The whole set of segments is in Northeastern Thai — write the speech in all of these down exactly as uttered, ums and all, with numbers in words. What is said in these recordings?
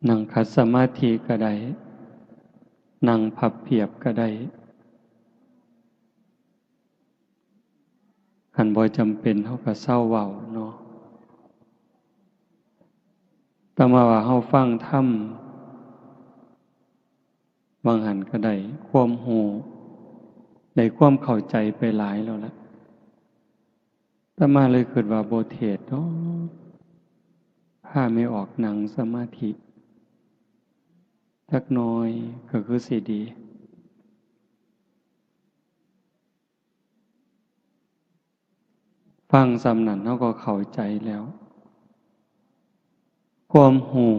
นั่งขัดสมาธิก็ได้ นั่งพับเพียบก็ได้ คันบ่จำเป็นเฮาก็เซาเว้าเนาะ แต่มาว่าเฮาฟังธรรม บางหันก็ได้ความรู้ ได้ความเข้าใจไปหลายแล้วล่ะ อาตมาเลยคิดว่าบ่เทศน์ดอก พาแม่ออกนั่งสมาธิ จักหน่อยก็คือสิดี ฟังส่ำนั้นเฮาก็เข้าใจแล้ว ความรู้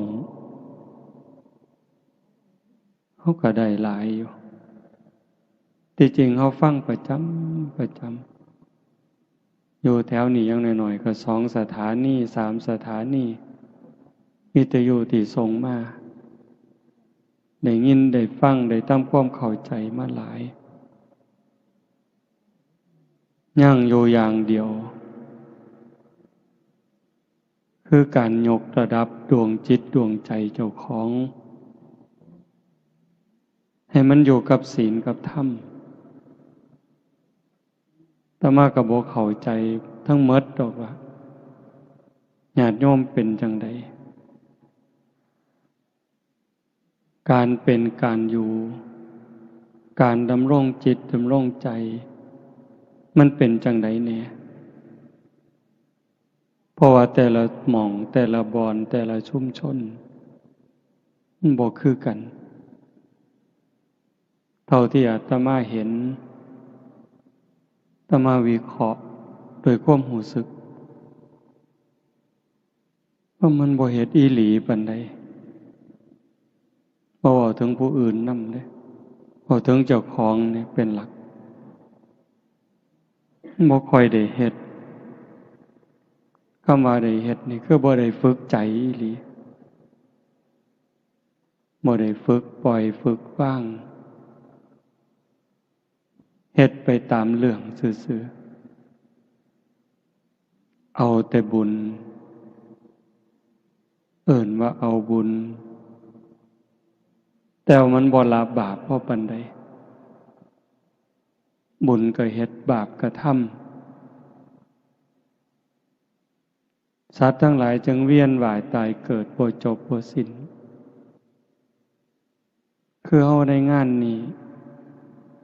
เฮาก็ได้หลายอยู่ ที่จริงเฮาฟังประจำ ประจำ อยู่แถวนี้อย่างน้อยๆ ก็สองสถานี สามสถานี วิทยุที่ส่งมา ได้ยินได้ฟัง ได้ทำความเข้าใจมาหลาย ยังอยู่อย่างเดียว คือการยกระดับดวงจิตดวงใจเจ้าของ ให้มันอยู่กับศีลกับธรรม อาตมาก็บ่เข้าใจทั้งหมดดอกว่า ญาติโยมเป็นจั่งใด การเป็นการอยู่ การดำรงจิตดำรงใจ มันเป็นจั่งใดแน่ เพราะว่าแต่ละหม่อง แต่ละบ่อน แต่ละชุมชน มันบ่คือกัน เท่าที่อาตมาเห็น อาตมาวิเคราะห์โดยความรู้สึก ว่ามันบ่เฮ็ดอีหลีปานใด บ่เว้าถึงผู้อื่นนำเด้ เว้าถึงเจ้าของนี่เป็นหลัก บ่ค่อยได้เฮ็ด คำว่าได้เฮ็ดนี่คือบ่ได้ฝึกใจอีหลี บ่ได้ฝึกปล่อยฝึกวาง เฮ็ดไปตามเรื่องซื่อๆ เอาแต่บุญ เอิ้นว่าเอาบุญ แต่ว่ามันบ่ละบาปพอปานใด บุญก็เฮ็ด บาปก็ทำ สัตว์ทั้งหลายจึงเวียนว่ายตายเกิดบ่จบบ่สิ้น คือเฮาได้งานนี้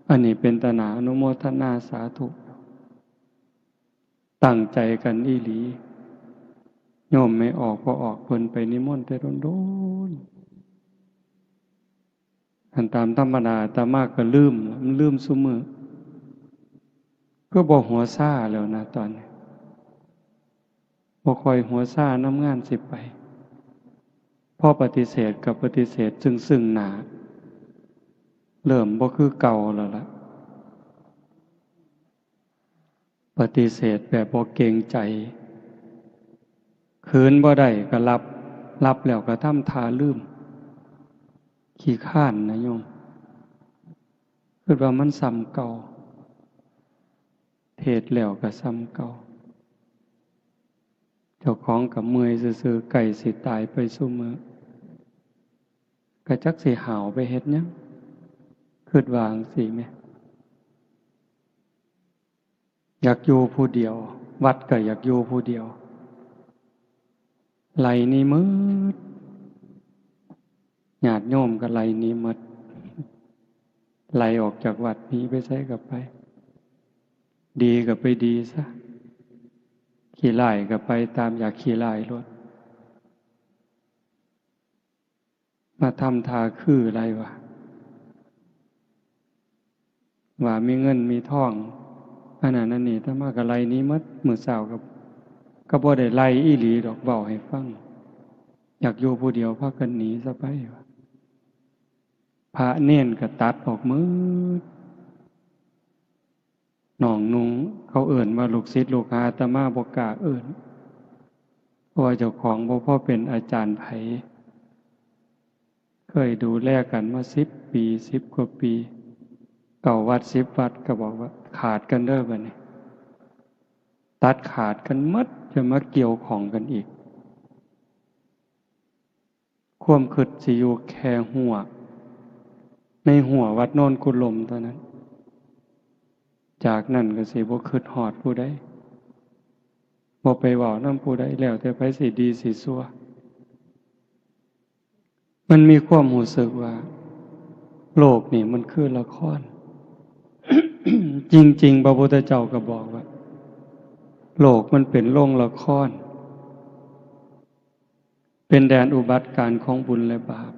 อันนี้เป็นตาหน้าอนุโมทนาสาธุ ตั้งใจกันอีหลี โยมแม่ออก พ่อออก เพิ่นไปนิมนต์แต่โดนๆ อันตามธรรมดาอาตมาก็ลืม มันลืมซุมื้อ คือบ่หัวซาแล้วนะตอนนี้ บ่ค่อยหัวซานำงานสิไป พอปฏิเสธก็ปฏิเสธซึ่งๆ หน้า เริ่มบ่คือเก่าแล้วล่ะ ปฏิเสธแบบบ่เกรงใจ คืนบ่ได้ก็หลับ หลับแล้วก็ทำท่าลืม ขี้คร้านนะโยม คิดว่ามันส่ำเก่า เทศน์แล้วก็ส่ำเก่า เจ้าของก็เมื่อยซื่อๆ ใกล้สิตายไปซุมื้อ ก็จักสิห้าวไปเฮ็ดหยัง คิดว่าจั่งซี้แหม อยากอยู่ผู้เดียว วัดก็อยากอยู่ผู้เดียว ไล่หนีหมด ญาติโยมก็ไล่หนีหมด ไล่ออกจากวัด หนีไปไสก็ไป ดีก็ไปดีซะ ขี้ร้ายก็ไปตามอยากขี้ร้ายโลด มาทำท่าคือหลายว่า ว่ามีเงินมีทอง อันนั้นอันนี้ อาตมาก็ไล่หนีหมด มื้อเช้าก็ ก็บ่ได้ไล่อีหลีดอก เว้าให้ฟัง อยากอยู่ผู้เดียว พากันหนีซะไปว่า พระเณรก็ตัดออกหมด น้องนุ่ง เขาเอิ้นว่าลูกศิษย์ลูกหา อาตมาบ่กล้าเอิ้น เพราะว่าเจ้าของบ่พอเป็นอาจารย์ไผ เคยดูแลกันมาสิบปี สิบกว่าปี เก้าวัด สิบวัด ก็บอกว่าขาดกันเด้อบัดนี้ ตัดขาดกันหมด จะมาเกี่ยวข้องกันอีก ความคิดสิอยู่แค่ฮั้ว ในฮั้ววัดโนนกุลมเท่านั้น จากนั้นก็สิบ่คิดฮอดผู้ใด บ่ไปเว้านำผู้ใด แล้วแต่ไผสิดีสิชั่ว มันมีความรู้สึกว่า โลกนี่มันคือละคร จริงๆ พระพุทธเจ้าก็บอกว่า โลกมันเป็นโรงละคร เป็นแดนอุบัติการณ์ของบุญและบาป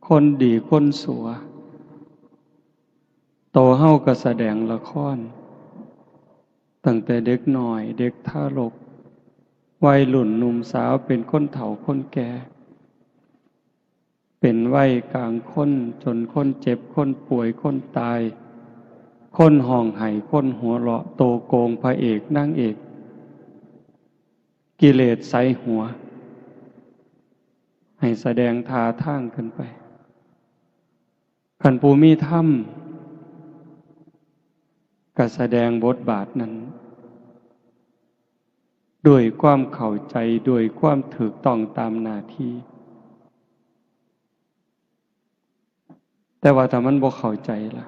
คนดีคนชั่ว โตเฮาก็แสดงละคร ตั้งแต่เด็กน้อย เด็กทารก วัยรุ่นหนุ่มสาว เป็นคนเฒ่าคนแก่ เป็นวัยกลางคน จนคนเจ็บ คนป่วย คนตาย คนฮ้องไห้ คนหัวเราะ โตโกง พระเอก นางเอก กิเลสใส่หัว ให้แสดงท่าทางขึ้นไป คันผู้มีธรรม ก็แสดงบทบาทนั้น ด้วยความเข้าใจ ด้วยความถูกต้องตามหน้าที่ แต่ว่าถ้ามันบ่เข้าใจล่ะ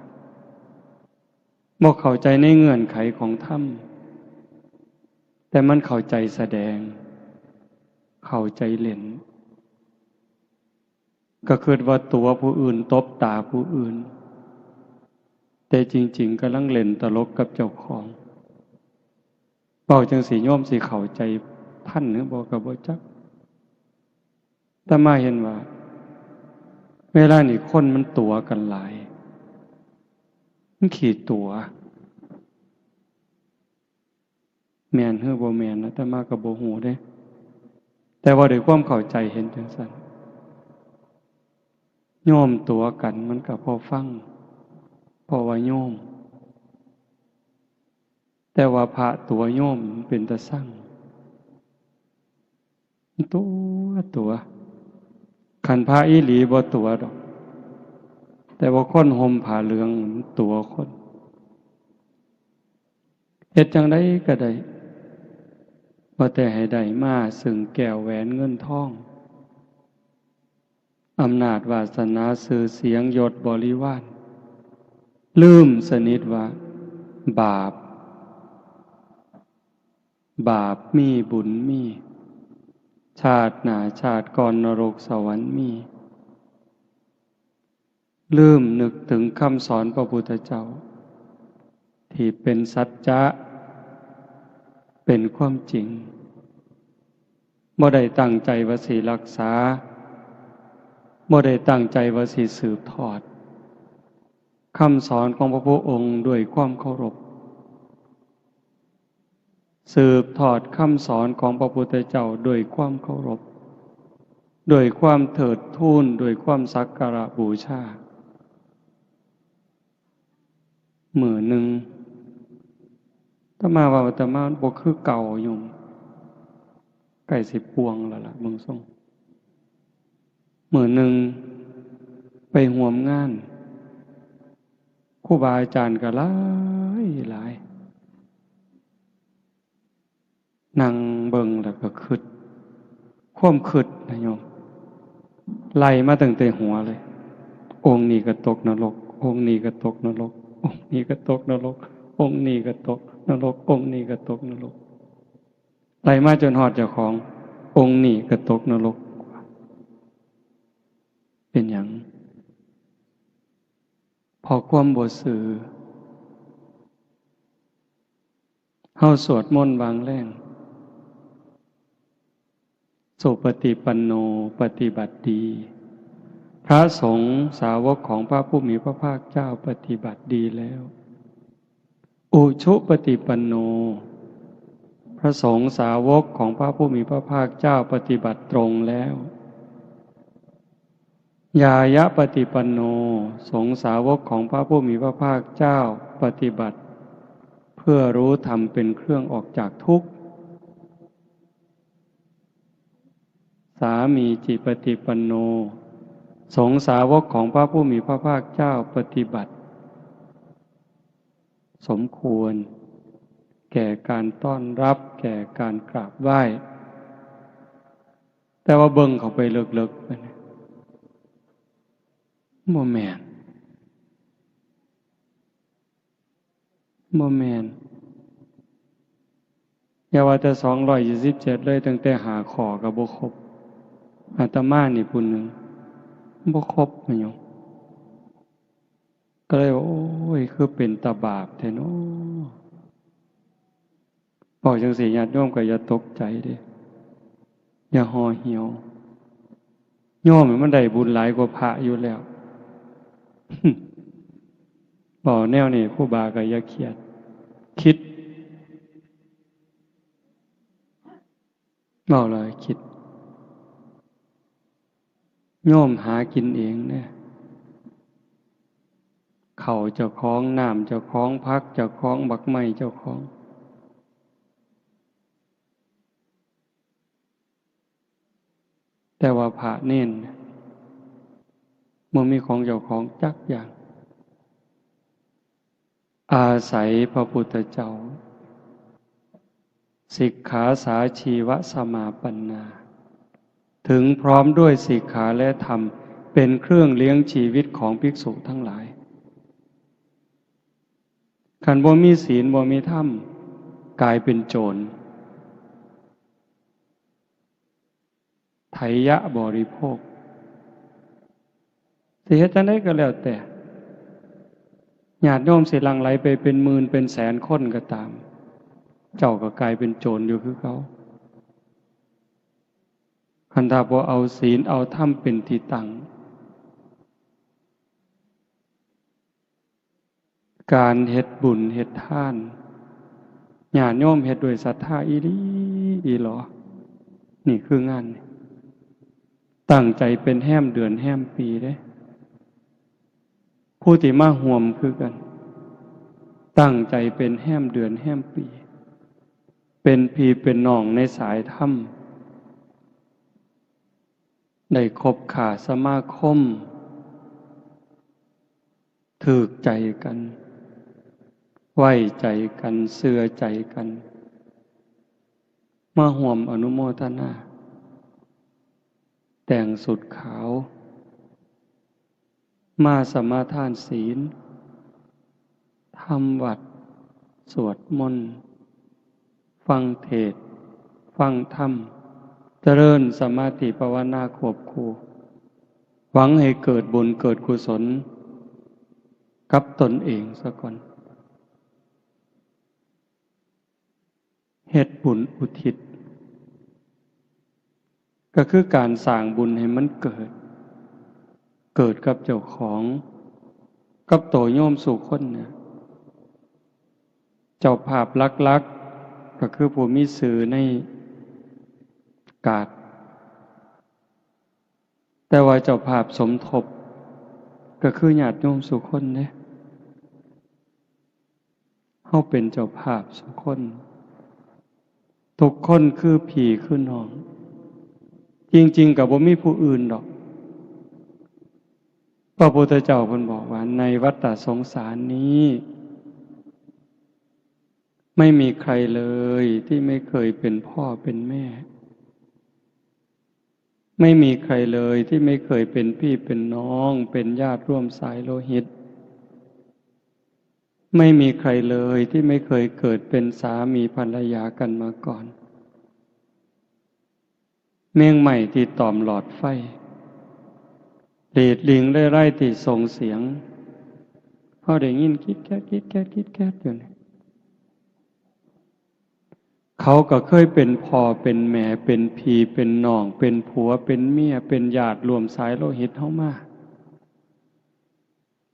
บ่เข้าใจในเงื่อนไขของธรรม แต่มันเข้าใจแสดง เข้าใจเล่น ก็คิดว่าตั๋วผู้อื่น ตบตาผู้อื่น แต่จริงๆ กำลังเล่นตลกกับเจ้าของ เว้าจั่งซี้โยมสิเข้าใจทันหรือบ่ก็บ่จัก อาตมาเห็นว่า เวลานี้คนมันตั๋วกันหลาย มันขี้ตั๋ว แม่นหรือบ่แม่น อาตมาก็บ่ฮู้เด้ แต่ว่าด้วยความเข้าใจเห็นจั่งซั้น โยมตั๋วกันมันก็พอฟัง เพราะว่าโยม แต่ว่าพระตั๋วโยมมันเป็นตาซัง ตั๋ว ตั๋ว คันพระอีหลีบ่ตั๋วดอก แต่ว่าคนห่มผ้าเหลืองมันตั๋วคน เฮ็ดจั่งใดก็ได้ ว่าแต่ให้ได้มาซึ่งแก้วแหวนเงินทอง อำนาจวาสนา ชื่อเสียง ยศบริวาร ลืมสนิทว่า บาป บาปมี บุญมี ชาติหน้าชาติก่อน นรกสวรรค์มี ลืมนึกถึงคำสอนพระพุทธเจ้า ที่เป็นสัจจะ เป็นความจริง บ่ได้ตั้งใจว่าสิรักษา บ่ได้ตั้งใจว่าสิสืบทอด คำสอนของพระพุทธองค์ด้วยความเคารพ สืบทอดคำสอนของพระพุทธเจ้าด้วยความเคารพ ด้วยความเทิดทูน ด้วยความสักการะบูชา มื้อหนึ่ง อาตมาว่าอาตมาบ่คือเก่าโยม ใกล้สิป่วงแล้วล่ะ เบิ่งทรง มื้อหนึ่งไปร่วมงาน ครูบาอาจารย์ก็หลายหลาย นั่งเบิ่งแล้วก็คิด ความคิดนะโยม ไล่มาตั้งแต่หัวเลย องค์นี้ก็ตกนรก องค์นี้ก็ตกนรก องค์นี้ก็ตกนรก องค์นี้ก็ตกนรก องค์นี้ก็ตกนรก ไล่มาจนฮอดเจ้าของ องค์นี้ก็ตกนรก เป็นหยัง เพราะความบ่ซื่อ เฮาสวดมนต์วางแรง สุปฏิปันโน ปฏิบัติดี พระสงฆ์สาวกของพระผู้มีพระภาคเจ้าปฏิบัติดีแล้ว อุชุปฏิปันโน พระสงฆ์สาวกของพระผู้มีพระภาคเจ้าปฏิบัติตรงแล้ว ญาญาปฏิปันโน สงฆ์สาวกของพระผู้มีพระภาคเจ้าปฏิบัติ เพื่อรู้ธรรมเป็นเครื่องออกจากทุกข์ สามีจิปฏิปันโน สงฆ์สาวกของพระผู้มีพระภาคเจ้าปฏิบัติ สมควร แก่การต้อนรับ แก่การกราบไหว้ แต่ว่าเบิ่งเข้าไปเลิกๆ ไปเนี่ย บ่แม่น บ่แม่น อย่าว่าแต่สองร้อยยี่สิบเจ็ดเลย ตั้งแต่ห้าข้อก็บ่ครบ อาตมานี่ผู้หนึ่ง บ่ครบ แม่นหยัง ก็เลยว่า โอ้ย คือเป็นตาบาปแท้น้อ บอกจังซี้ ญาติโยมก็อย่าตกใจเด้ อย่าห่อเหี่ยว โยมมันได้บุญหลายกว่าพระอยู่แล้ว บอกแนวนี้ ครูบาก็อย่าเครียด คิด เว้าแล้วคิด โยมหากินเองเนี่ย ข้าวเจ้าของ น้ำเจ้าของ ผักเจ้าของ บักไม้เจ้าของ แต่ว่าพระเณรเนี่ย บ่มีของเจ้าของจักอย่าง อาศัยพระพุทธเจ้า สิกขาสาชีวสมาปันนา ถึงพร้อมด้วยสิกขาและธรรม เป็นเครื่องเลี้ยงชีวิตของภิกษุทั้งหลาย คันบ่มีศีล บ่มีธรรม กลายเป็นโจร ไถยะบริโภค สิเฮ็ดจั่งใดก็แล้วแต่ ญาติโยมสิหลั่งไหลไปเป็นหมื่นเป็นแสนคนก็ตาม เจ้าก็กลายเป็นโจรอยู่คือเก่า คันถ้าบ่เอาศีลเอาธรรมเป็นที่ตั้ง การเฮ็ดบุญเฮ็ดทาน ญาติโยมเฮ็ดด้วยศรัทธาอีหลีอีหลอ นี่คืองาน ตั้งใจเป็นแฮมเดือนแฮมปีเด้ ผู้ที่มาร่วมคือกัน ตั้งใจเป็นแฮมเดือนแฮมปี เป็นพี่เป็นน้องในสายธรรม ได้คบค้าสมาคม ถืกใจกัน ไว้ใจกัน เชื่อใจกัน มาร่วมอนุโมทนา แต่งสุดขาว มาสมาทานศีล ทำวัตร สวดมนต์ ฟังเทศน์ ฟังธรรม เจริญสมาธิภาวนาควบคู่ หวังให้เกิดบุญเกิดกุศลกับตนเองซะก่อน เฮ็ดบุญอุทิศ ก็คือการสร้างบุญให้มันเกิด เกิดกับเจ้าของ กับโตโยมสู่คนเนี่ย เจ้าภาพหลักๆ ก็คือผู้มีชื่อในกาด แต่ว่าเจ้าภาพสมทบ ก็คือญาติโยมสู่คนเด้ เฮาเป็นเจ้าภาพสู่คน ทุกคนคือพี่คือน้อง จริงๆ ก็บ่มีผู้อื่นดอก พระพุทธเจ้าเพิ่นบอกว่า ในวัฏฏะสงสารนี้ ไม่มีใครเลยที่ไม่เคยเป็นพ่อเป็นแม่ ไม่มีใครเลยที่ไม่เคยเป็นพี่เป็นน้อง เป็นญาติร่วมสายโลหิต ไม่มีใครเลยที่ไม่เคยเกิดเป็นสามีภรรยากันมาก่อน แมงไม้ที่ตอมหลอดไฟ หลีดลิงเล่ไร่ที่ส่งเสียง เฮาได้ยินคิดแคด คิดแคด คิดแคดอยู่นี่ เขาก็เคยเป็นพ่อเป็นแม่ เป็นพี่เป็นน้อง เป็นผัวเป็นเมีย เป็นญาติร่วมสายโลหิตเฮามา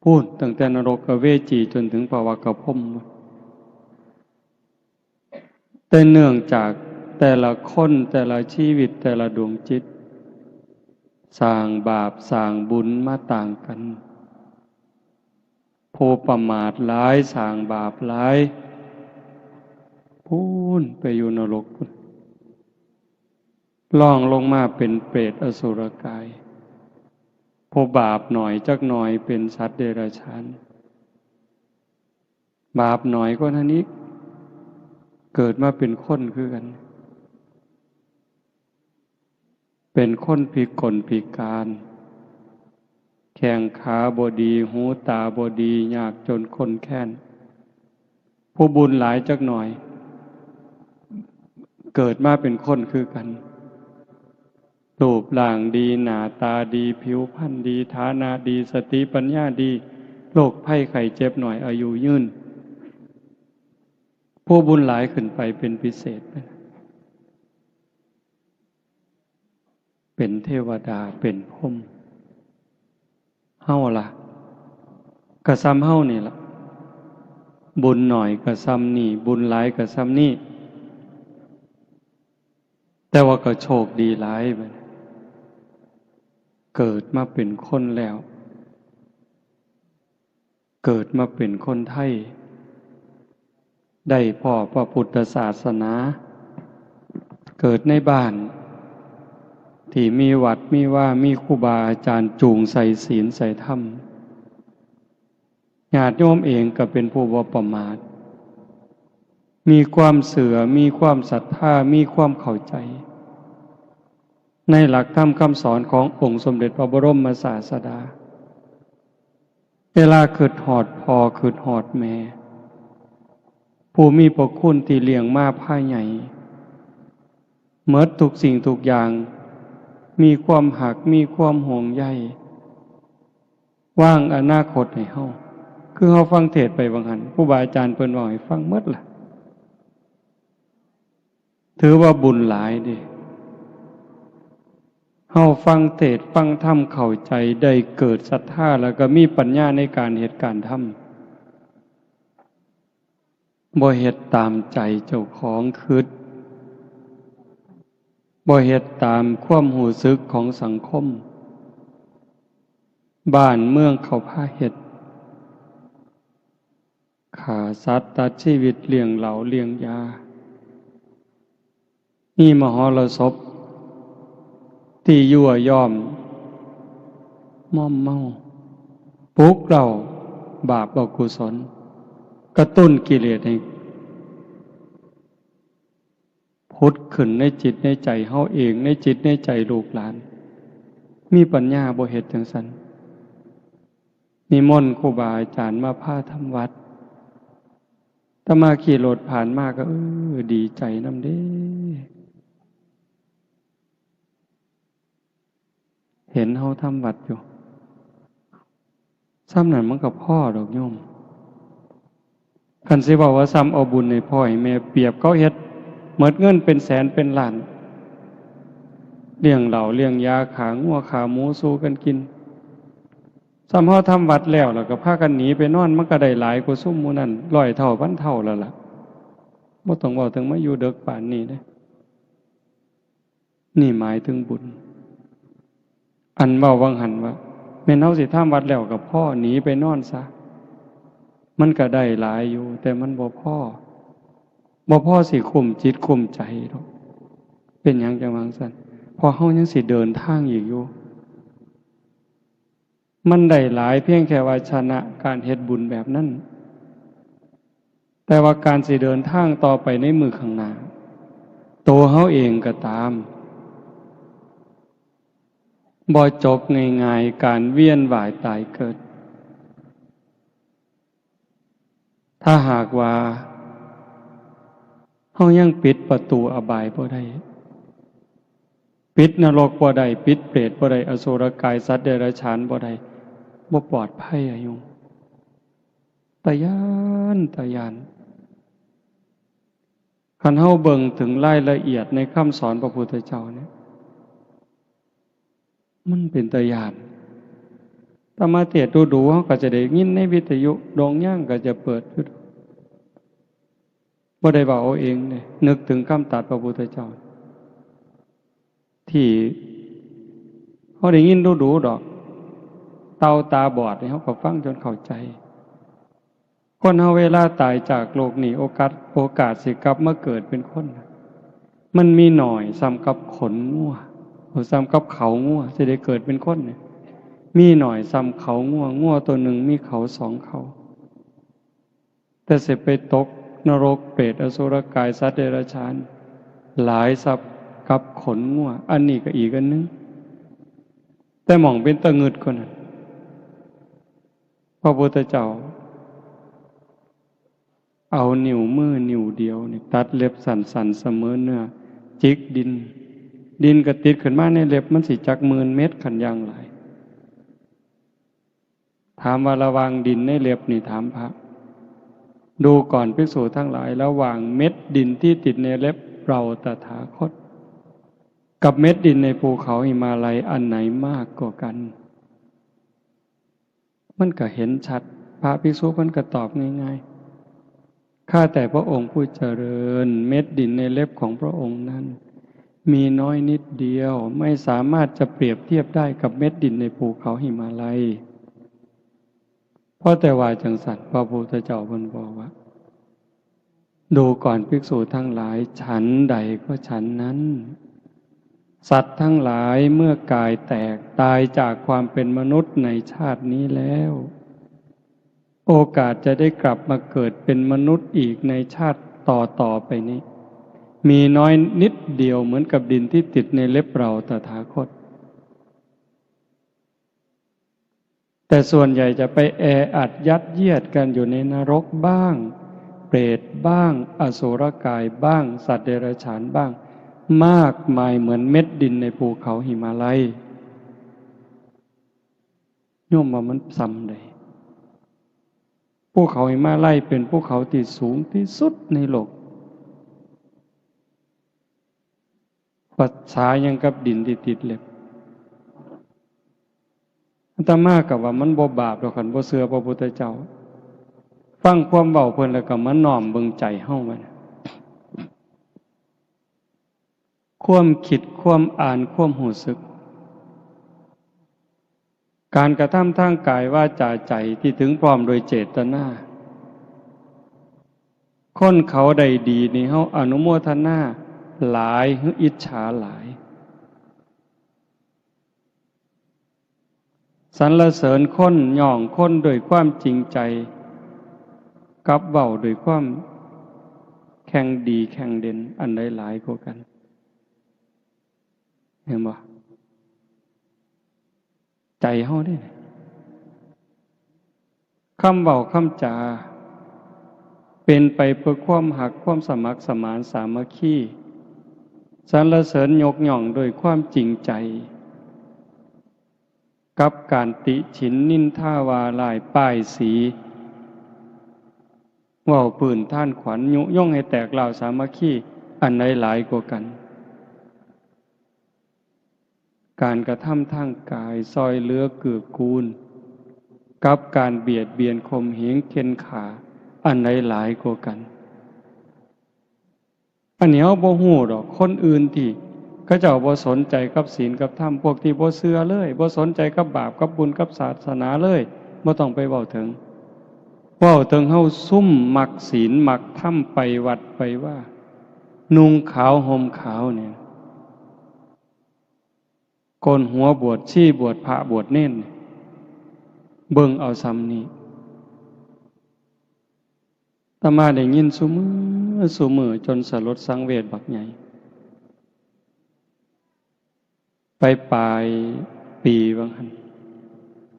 พู้นตั้งแต่นรกเวจีจนถึงปวกพรหม แต่เนื่องจากแต่ละคน แต่ละชีวิต แต่ละดวงจิต สร้างบาปสร้างบุญมาต่างกัน ผู้ประมาทหลายสร้างบาปหลาย พู้นไปอยู่นรกพู้น ล่องลงมาเป็นเปรตอสุรกาย ผู้บาปหน่อยจักหน่อยเป็นสัตว์เดรัจฉาน บาปหน่อยกว่านั้นอีก เกิดมาเป็นคนคือกัน เป็นคนพิกลพิการ แข้งขาบ่ดี หูตาบ่ดี ยากจนข้นแค้น ผู้บุญหลายจักหน่อย เกิดมาเป็นคนคือกัน รูปร่างดี หน้าตาดี ผิวพรรณดี ฐานะดี สติปัญญาดี โรคภัยไข้เจ็บน้อย อายุยืน ผู้บุญหลายขึ้นไปเป็นพิเศษ เป็นเทวดา เป็นพรหม เฮาล่ะ กะส่ำเฮานี่ล่ะ บุญน้อยกะส่ำนี่ บุญหลายกะส่ำนี่ แต่ว่าก็โชคดีหลายบัดนี้ เกิดมาเป็นคนแล้ว เกิดมาเป็นคนไทย ได้พ้อพระพุทธศาสนา เกิดในบ้าน ที่มีวัดมีวา มีครูบาอาจารย์จูงใส่ศีลใส่ธรรม ญาติโยมเองก็เป็นผู้บ่ประมาท มีความเชื่อ มีความศรัทธา มีความเข้าใจ ในหลักธรรมคำสอนขององค์สมเด็จพระบรมศาสดา เวลาคิดฮอดพ่อ คิดฮอดแม่ ผู้มีพระคุณที่เลี้ยงมาพาใหญ่ หมดทุกสิ่งทุกอย่าง มีความฮัก มีความห่วงใย วางอนาคตให้เฮา คือเฮาฟังเทศน์ไปว่าหั่น ครูบาอาจารย์เพิ่นเว้าให้ฟังหมดล่ะ ถือว่าบุญหลายเด้ เฮาฟังเทศน์ฟังธรรมเข้าใจ ได้เกิดศรัทธา แล้วก็มีปัญญาในการเฮ็ดการทำ บ่เฮ็ดตามใจเจ้าของคิด บ่เฮ็ดตามความรู้สึกของสังคม บ้านเมืองเขาพาเฮ็ด ฆ่าสัตว์ตัดชีวิต เลี้ยงเหล้าเลี้ยงยา มีมหรสพที่ยั่วยอม มอมเมา ปลุกเร้าบาปอกุศล กระตุ้นกิเลสให้ผุดขึ้นในจิตในใจเฮาเอง ในจิตในใจลูกหลาน มีปัญญาบ่เฮ็ดจั่งซั้น นิมนต์ครูบาอาจารย์มาพาทำวัด อาตมาขี่รถผ่านมาก็ เออ ดีใจนำเด้ เห็นเฮาทำวัดอยู่ ส่ำนั้นมันก็พอดอกโยม คันสิเว้าว่าส่ำเอาบุญให้พ่อให้แม่ เปรียบเขาเฮ็ดหมดเงินเป็นแสนเป็นล้าน เลี้ยงเหล้าเลี้ยงยา ฆ่างัวฆ่าหมูสู่กันกิน ส่ำเฮาทำวัดแล้ว แล้วก็พากันหนีไปนอน มันก็ได้หลายกว่าซุมหมู่นั้นร้อยเท่าพันเท่าแล้วล่ะ บ่ต้องเว้าถึงมาอยู่เดิกปานนี้เด้ นี่หมายถึงบุญ อันเว้าวังหั้นว่า แม่นเฮาสิทำวัดแล้วก็พอ หนีไปนอนซะ มันก็ได้หลายอยู่ แต่มันบ่พอ บ่พอสิคุ้มจิตคุ้มใจดอก เป็นหยังจั่งว่าจั่งซั้น เพราะเฮายังสิเดินทางอีกอยู่ มันได้หลายเพียงแค่ว่าชนะการเฮ็ดบุญแบบนั้น แต่ว่าการสิเดินทางต่อไปในมื้อข้างหน้า ตัวเฮาเองก็ตาม บ่จบง่ายๆ การเวียนว่ายตายเกิด ถ้าหากว่าเฮายังปิดประตูอบายบ่ได้ ปิดนรกบ่ได้ ปิดเปรตบ่ได้ อสุรกายสัตว์เดรัจฉานบ่ได้ บ่ปลอดภัยอะโยม ตาย้าน ตาย้าน คันเฮาเบิ่งถึงรายละเอียดในคำสอนพระพุทธเจ้าเนี่ย มันเป็นตาย้าน อาตมาเทศน์ดูๆ เฮาก็จะได้ยินในวิทยุ โด่งย่างก็จะเปิดอยู่ บ่ได้เว้าเอาเองเด้ นึกถึงคำตรัสพระพุทธเจ้า ที่เฮาได้ยินดูๆ ดอก เต่าตาบอดนี่เฮาก็ฟังจนเข้าใจ คนเฮาเวลาตายจากโลกนี้ โอกาส โอกาสสิกลับมาเกิดเป็นคนน่ะ มันมีน้อยส่ำกับขนงัว โอ้ ส่ำกับเขางัว สิได้เกิดเป็นคนเนี่ย มีน้อยส่ำเขางัว งัวตัวหนึ่งมีเขาสองเขา แต่สิไปตกนรก เปรต อสุรกาย สัตว์เดรัจฉาน หลายส่ำ กับขนงัว อันนี้ก็อีกอันหนึ่ง แต่หม่องเป็นตะงึดกว่านั้น พระพุทธเจ้า เอานิ้วมือนิ้วเดียวนี่ตัดเล็บสั้นๆเสมอเนื้อ จิกดิน ดินก็ติดขึ้นมาในเล็บ มันสิจักหมื่นเม็ดคันอย่างหลาย ถามว่าระหว่างดินในเล็บนี่ ถามพระ ดูก่อนภิกษุทั้งหลาย ระหว่างเม็ดดินที่ติดในเล็บเราตถาคต กับเม็ดดินในภูเขาหิมาลัย อันไหนมากกว่ากัน มันก็เห็นชัด พระภิกษุมันก็ตอบง่ายๆ ข้าแต่พระองค์ผู้เจริญ เม็ดดินในเล็บของพระองค์นั้น มีน้อยนิดเดียว ไม่สามารถจะเปรียบเทียบได้กับเม็ดดินในภูเขาหิมาลัย เพราะแต่ว่าจังสัน พระพุทธเจ้าเพิ่นบอกว่า ดูก่อนภิกษุทั้งหลาย ฉันใดก็ฉันนั้น สัตว์ทั้งหลายเมื่อกายแตกตายจากความเป็นมนุษย์ในชาตินี้แล้ว โอกาสจะได้กลับมาเกิดเป็นมนุษย์อีกในชาติต่อๆไปนี้ มีน้อยนิดเดียวเหมือนกับดินที่ติดในเล็บเราตถาคต แต่ส่วนใหญ่จะไปแออัดยัดเยียดกันอยู่ในนรกบ้าง เปรตบ้าง อสุรกายบ้าง สัตว์เดรัจฉานบ้าง มากมายเหมือนเม็ดดินในภูเขาหิมาลัย โยมว่ามันส่ำใด ภูเขาหิมาลัยเป็นภูเขาที่สูงที่สุดในโลก ประสาหยังกับดินที่ติดเล็บ อาตมาก็ว่ามันบ่บาปดอก คันบ่เชื่อพระพุทธเจ้า ฟังความเว้าเพิ่นแล้วก็มาน้อมเบิ่งใจเฮามัน ความคิด ความอ่าน ความรู้สึก การกระทำทางกายวาจาใจที่ถึงพร้อมโดยเจตนา คนเขาได้ดีนี่เฮาอนุโมทนาหลายหรืออิจฉาหลาย สรรเสริญคน ย่องคนด้วยความจริงใจ กับเว้าด้วยความแข่งดีแข่งเด่น อันใดหลายกว่ากัน เห็นบ่ ใจเฮาเด้ คำเว้าคำจา เป็นไปเพื่อความฮัก ความสมัครสมานสามัคคี สรรเสริญยกย่องด้วยความจริงใจ กับการติฉินนินทาว่าร้ายป้ายสี เว้าปื้นท่านขวัญ ยุยงให้แตกร้าวสามัคคี อันใดหลายกว่ากัน การกระทำทางกายซอยเหลือเกื้อกูล กับการเบียดเบียนข่มเหงเข่นฆ่า อันใดหลายกว่ากัน อันนี้เฮาบ่ฮู้ดอก คนอื่นที่เขาเจ้าบ่สนใจกับศีลกับธรรม พวกที่บ่เชื่อเลย บ่สนใจกับบาปกับบุญกับศาสนาเลย บ่ต้องไปเว้าถึง เว้าถึงเฮาซุมมักศีลมักธรรม ไปวัดไปวา นุ่งขาวห่มขาวเนี่ย โกนหัวบวชชี บวชพระบวชเณร เบิ่งเอาส่ำนี้ อาตมาได้ยินซุมื้อซุมื้อจนสลดสังเวชบักใหญ่ ไปปลายปีว่าหั่น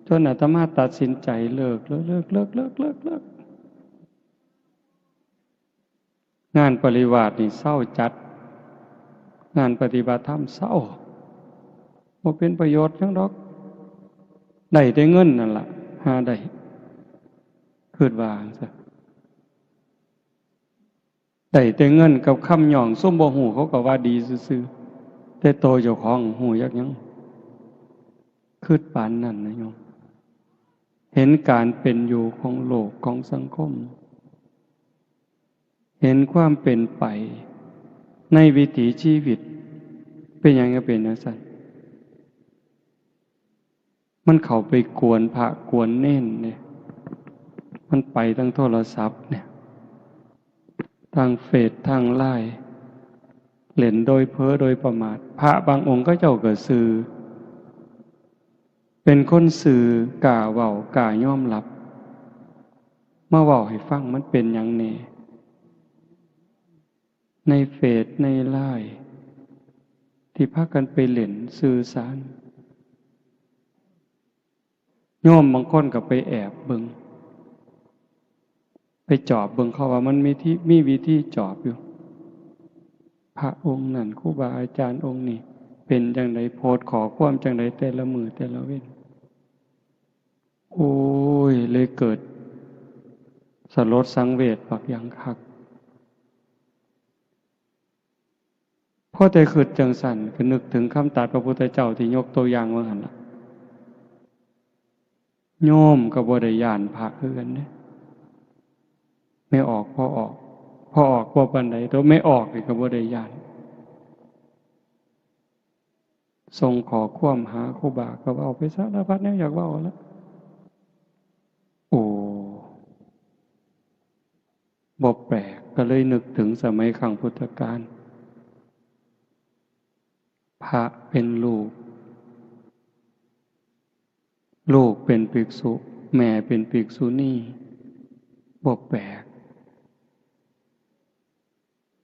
จนอาตมาตัดสินใจเลิก เลิก เลิก งานปริวาสนี่เซาจัด งานปฏิบัติธรรมเซา บ่เป็นประโยชน์หยังดอก ได้แต่เงินนั่นล่ะ หาได้ คิดว่าจั่งซั้น ได้แต่เงินกับคำย่อง ซุมบ่ฮู้เขาก็ว่าดีซื่อๆ แต่โตเจ้าของฮู้จักหยัง คิดปานนั้นนะโยม เห็นการเป็นอยู่ของโลกของสังคม เห็นความเป็นไปในวิถีชีวิต เป็นหยังจั่งเป็นจั่งซั้น มันเข้าไปกวนพระกวนเณรเนี่ย มันไปทางโทรศัพท์เนี่ย ทางเฟซ ทางไลน์ เล่นโดยเผลอโดยประมาท พระบางองค์เขาเจ้าก็ซื่อ เป็นคนซื่อ กล้าเว้า กล้ายอมรับ มาเว้าให้ฟัง มันเป็นหยังแน่ ในเฟซ ในไลน์ ที่พากันไปเล่นสื่อสาร โยมบางคนก็ไปแอบเบิ่ง ไปจอบเบิ่งเขาว่ามันมีที่ มีวิธีจอบอยู่ พระองค์นั่น ครูบาอาจารย์องค์นี้ เป็นจั่งใด โพสต์ข้อความจั่งใด แต่ละมื้อแต่ละเว็น โอ้ย เลยเกิดสลดสังเวชบักอย่างคัก พอแต่คิดจั่งซั้น ก็นึกถึงคำตรัสพระพุทธเจ้าที่ยกตัวอย่างว่าหั่นล่ะ โยมก็บ่ได้ย้านพระคือกันเด้ แม่ออกพ่อออก พ่อออกบ่ปานใด แต่แม่ออกนี่ก็บ่ได้ย้าน ส่งข้อความหาครูบา ก็เว้าไปสารพัดแนวอยากเว้าละ โอ้ บ่แปลก ก็เลยนึกถึงสมัยครั้งพุทธกาล พระเป็นลูก ลูกเป็นภิกษุ แม่เป็นภิกษุณี บ่แปลก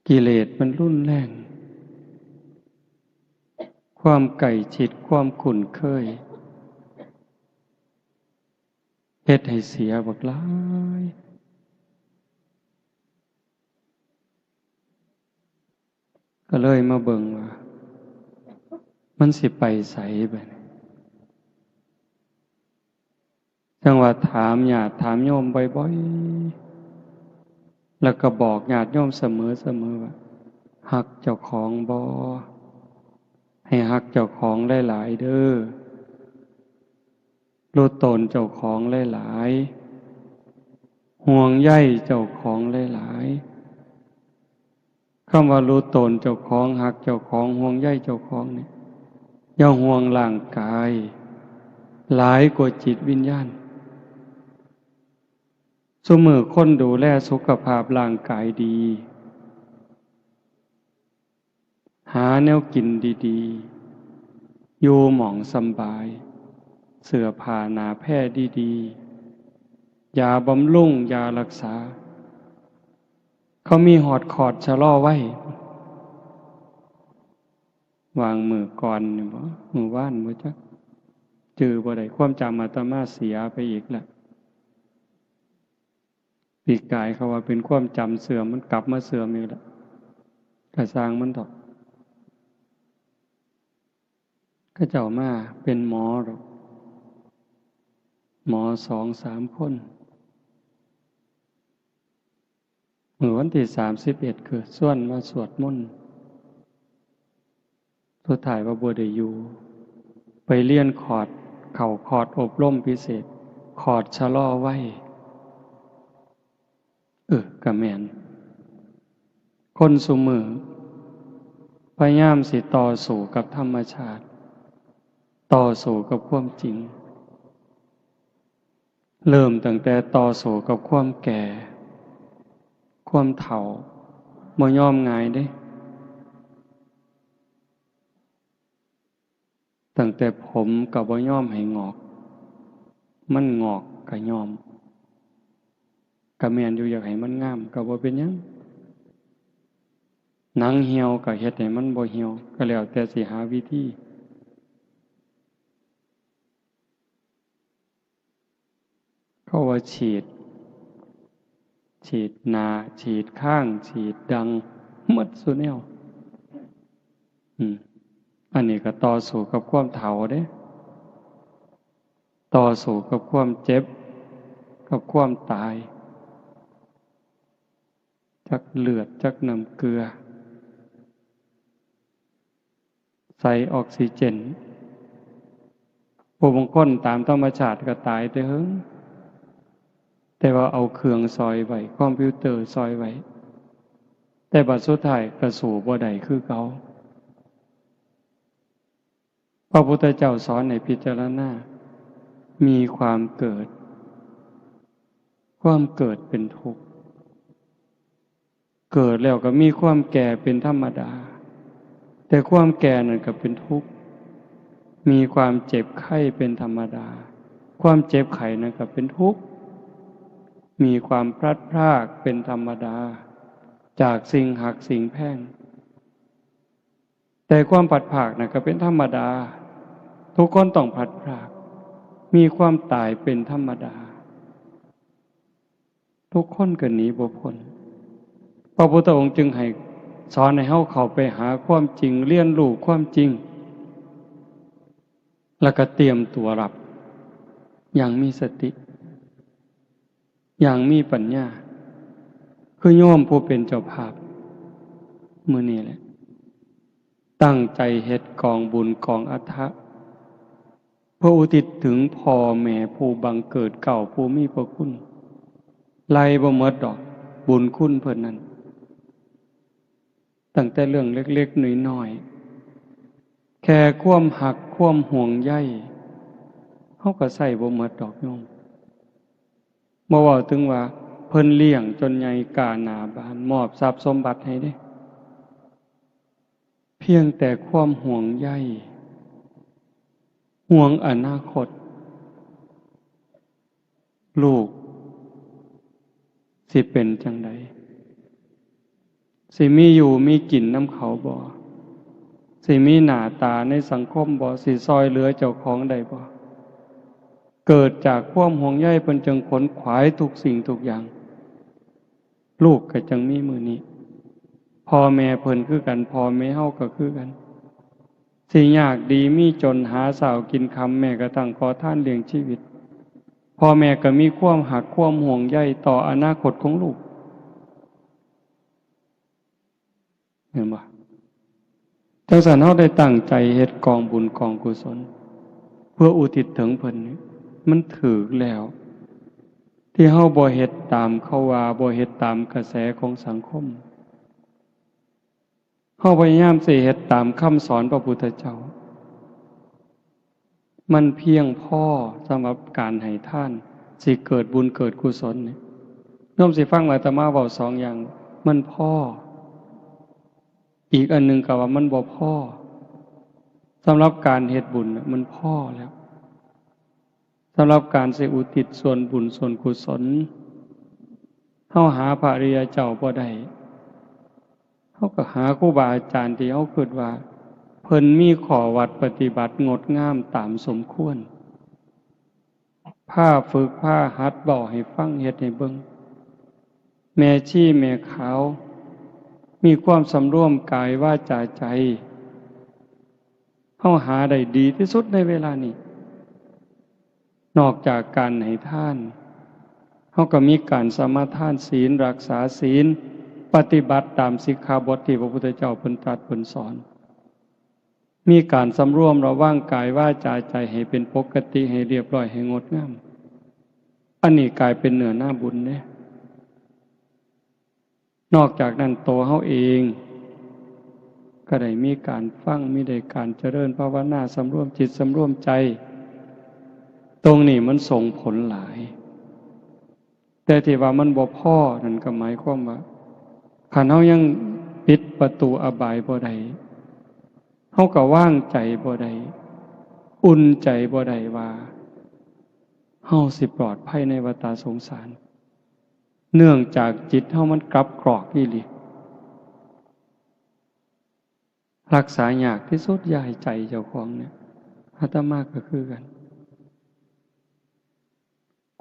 กิเลสมันรุนแรง ความใกล้ชิด ความคุ้นเคย เฮ็ดให้เสียบักหลาย ก็เลยมาเบิ่งว่า มันสิไปไสบัดนี้ จั่งว่าถามญาติถามโยมบ่อยๆ แล้วก็บอกญาติโยมเสมอๆ ว่า ฮักเจ้าของบ่ ให้ฮักเจ้าของหลายๆ เด้อ รู้ตนเจ้าของหลายๆ ห่วงใยเจ้าของหลายๆ คำว่ารู้ตนเจ้าของ ฮักเจ้าของ ห่วงใยเจ้าของนี่ อย่าห่วงร่างกาย หลายกว่าจิตวิญญาณ ซุมื้อคนดูแลสุขภาพร่างกายดี หาแนวกินดีๆ อยู่หม่องสำบาย เสื้อผ้าหนาแพร่ดีๆ ยาบำรุง ยารักษา เขามีฮอดคอร์สชะลอวัย วางมื้อก่อนนี่บ่ มื้อวานบ่จัก จื่อบ่ได้ ความจำอาตมาเสียไปอีกแล้ว ปีกายเขาว่าเป็นความจำเสื่อม มันกลับมาเสื่อมอีกแล้ว กะซ่างมันเถาะ เขาเจ้ามาเป็นหมอดอก หมอสองสามคน มื้อวันที่สามสิบเอ็ด คือชวนมาสวดมนต์ สุดท้ายว่าบ่ได้อยู่ ไปเรียนคอร์ส เข้าคอร์สอบรมพิเศษ คอร์สชะลอวัย เออ ก็แม่น คนซุมื้อ พยายามสิต่อสู้กับธรรมชาติ ต่อสู้กับความจริง เริ่มตั้งแต่ต่อสู้กับความแก่ ความเฒ่า บ่ยอมง่ายเด้ ตั้งแต่ผมก็บ่ยอมให้งอก มันงอกก็ยอม ก็แม่นอยู่ อยากให้มันงามก็บ่เป็นหยัง หนังเหี่ยวก็เฮ็ดให้มันบ่เหี่ยว ก็แล้วแต่สิหาวิธี เขาว่าฉีด ฉีดหน้า ฉีดคาง ฉีดดัง หมดซุแนว อืม อันนี้ก็ต่อสู้กับความเฒ่าเด้ ต่อสู้กับความเจ็บ กับความตาย จักเลือด จักน้ำเกลือ ใส่ออกซิเจน ผู้บางคนตามธรรมชาติก็ตายแต่เฮิง แต่ว่าเอาเครื่องซ่อยไว้ คอมพิวเตอร์ซ่อยไว้ แต่บัดสุดท้ายก็สู้บ่ได้คือเก่า พระพุทธเจ้าสอนให้พิจารณา มีความเกิด ความเกิดเป็นทุกข์ เกิดแล้วก็มีความแก่เป็นธรรมดา แต่ความแก่นั่นก็เป็นทุกข์ มีความเจ็บไข้เป็นธรรมดา ความเจ็บไข้นั่นก็เป็นทุกข์ มีความพลัดพรากเป็นธรรมดา จากสิ่งฮักสิ่งแพง แ แต่ความพลัดพรากน่ะก็เป็นธรรมดา ทุกคนต้องพลัดพราก มีความตายเป็นธรรมดา ทุกคนก็หนีบ่พ้น พระพุทธองค์จึงให้สอนให้เฮาเข้าไปหาความจริง เรียนรู้ความจริง แล้วก็เตรียมตัวรับ อย่างมีสติ อย่างมีปัญญา คือโยมผู้เป็นเจ้าภาพ มื้อนี้แหละ ตั้งใจเฮ็ดกองบุญกองอัฐะ เพื่ออุทิศถึงพ่อแม่ผู้บังเกิดเกล้าผู้มีพระคุณ ไล่บ่หมดดอก บุญคุณเพิ่นนั้น ตั้งแต่เรื่องเล็กๆน้อยๆ แค่ความฮักความห่วงใย เฮาก็ใช้บ่หมดดอกโยม บ่เว้าถึงว่าเพิ่นเลี้ยงจนใหญ่ก้าหน้าบาน มอบทรัพย์สมบัติให้เด้ เพียงแต่ความห่วงใย ห่วงอนาคต ลูกสิเป็นจั่งใด สิมีอยู่มีกินนำเขาบ่ สิมีหน้าตาในสังคมบ่ สิซ่อยเหลือเจ้าของได้บ่ เกิดจากความห่วงใยเพิ่นจึงขนขวายทุกสิ่งทุกอย่าง ลูกก็จั่งมีมื้อนี้ พ่อแม่เพิ่นคือกัน พ่อแม่เฮาก็คือกัน สิยากดีมีจนหาเช้ากินค่ำ แม้กระทั่งขอทานเลี้ยงชีวิต พ่อแม่ก็มีความฮักความห่วงใยต่ออนาคตของลูก เห็นบ่ จั่งซั้นเฮาได้ตั้งใจเฮ็ดกองบุญกองกุศล เพื่ออุทิศถึงเพิ่นนี่ มันถูกแล้ว ที่เฮาบ่เฮ็ดตามเขาว่า บ่เฮ็ดตามกระแสของสังคม เฮาพยายามสิเฮ็ดตามคำสอนพระพุทธเจ้า มันเพียงพอสำหรับการให้ทาน สิเกิดบุญเกิดกุศลนี่ โยมสิฟังอาตมาเว้าสองอย่าง มันพอ อีกอันหนึ่งก็ว่ามันบ่พอ สำหรับการเฮ็ดบุญน่ะมันพอแล้ว สำหรับการสิอุทิศส่วนบุญส่วนกุศล เฮาหาพระอริยเจ้าบ่ได้ เฮาก็หาครูบาอาจารย์ที่เฮาคิดว่า เพิ่นมีข้อวัดปฏิบัติงดงามตามสมควร พาฝึกพาหัด เว้าให้ฟัง เฮ็ดให้เบิ่ง แม่ชีแม่ขาว มีความสำรวมกายวาจาใจ เฮาหาได้ดีที่สุดในเวลานี้ นอกจากการให้ทาน เฮาก็มีการสมาทานศีล รักษาศีล ปฏิบัติตามสิกขาบทที่พระพุทธเจ้าเพิ่นตรัสเพิ่นสอน มีการสำรวมระวังกายวาจาใจให้เป็นปกติ ให้เรียบร้อย ให้งดงาม อันนี้กลายเป็นเนื้อนาบุญเด้ นอกจากนั้นตัวเฮาเอง ก็ได้มีการฟัง มีได้การเจริญภาวนา สำรวมจิตสำรวมใจ ตรงนี้มันส่งผลหลาย แต่ที่ว่ามันบ่พอนั่นก็หมายความว่า คันเฮายังปิดประตูอบายบ่ได้ เฮาก็วางใจบ่ได้ อุ่นใจบ่ได้ว่า เฮาสิปลอดภัยในวัฏสงสาร เนื่องจากจิตเฮามันกลับกรอกอีหลี รักษายากที่สุด อย่าให้ใจเจ้าของเนี่ย อาตมาก็คือกัน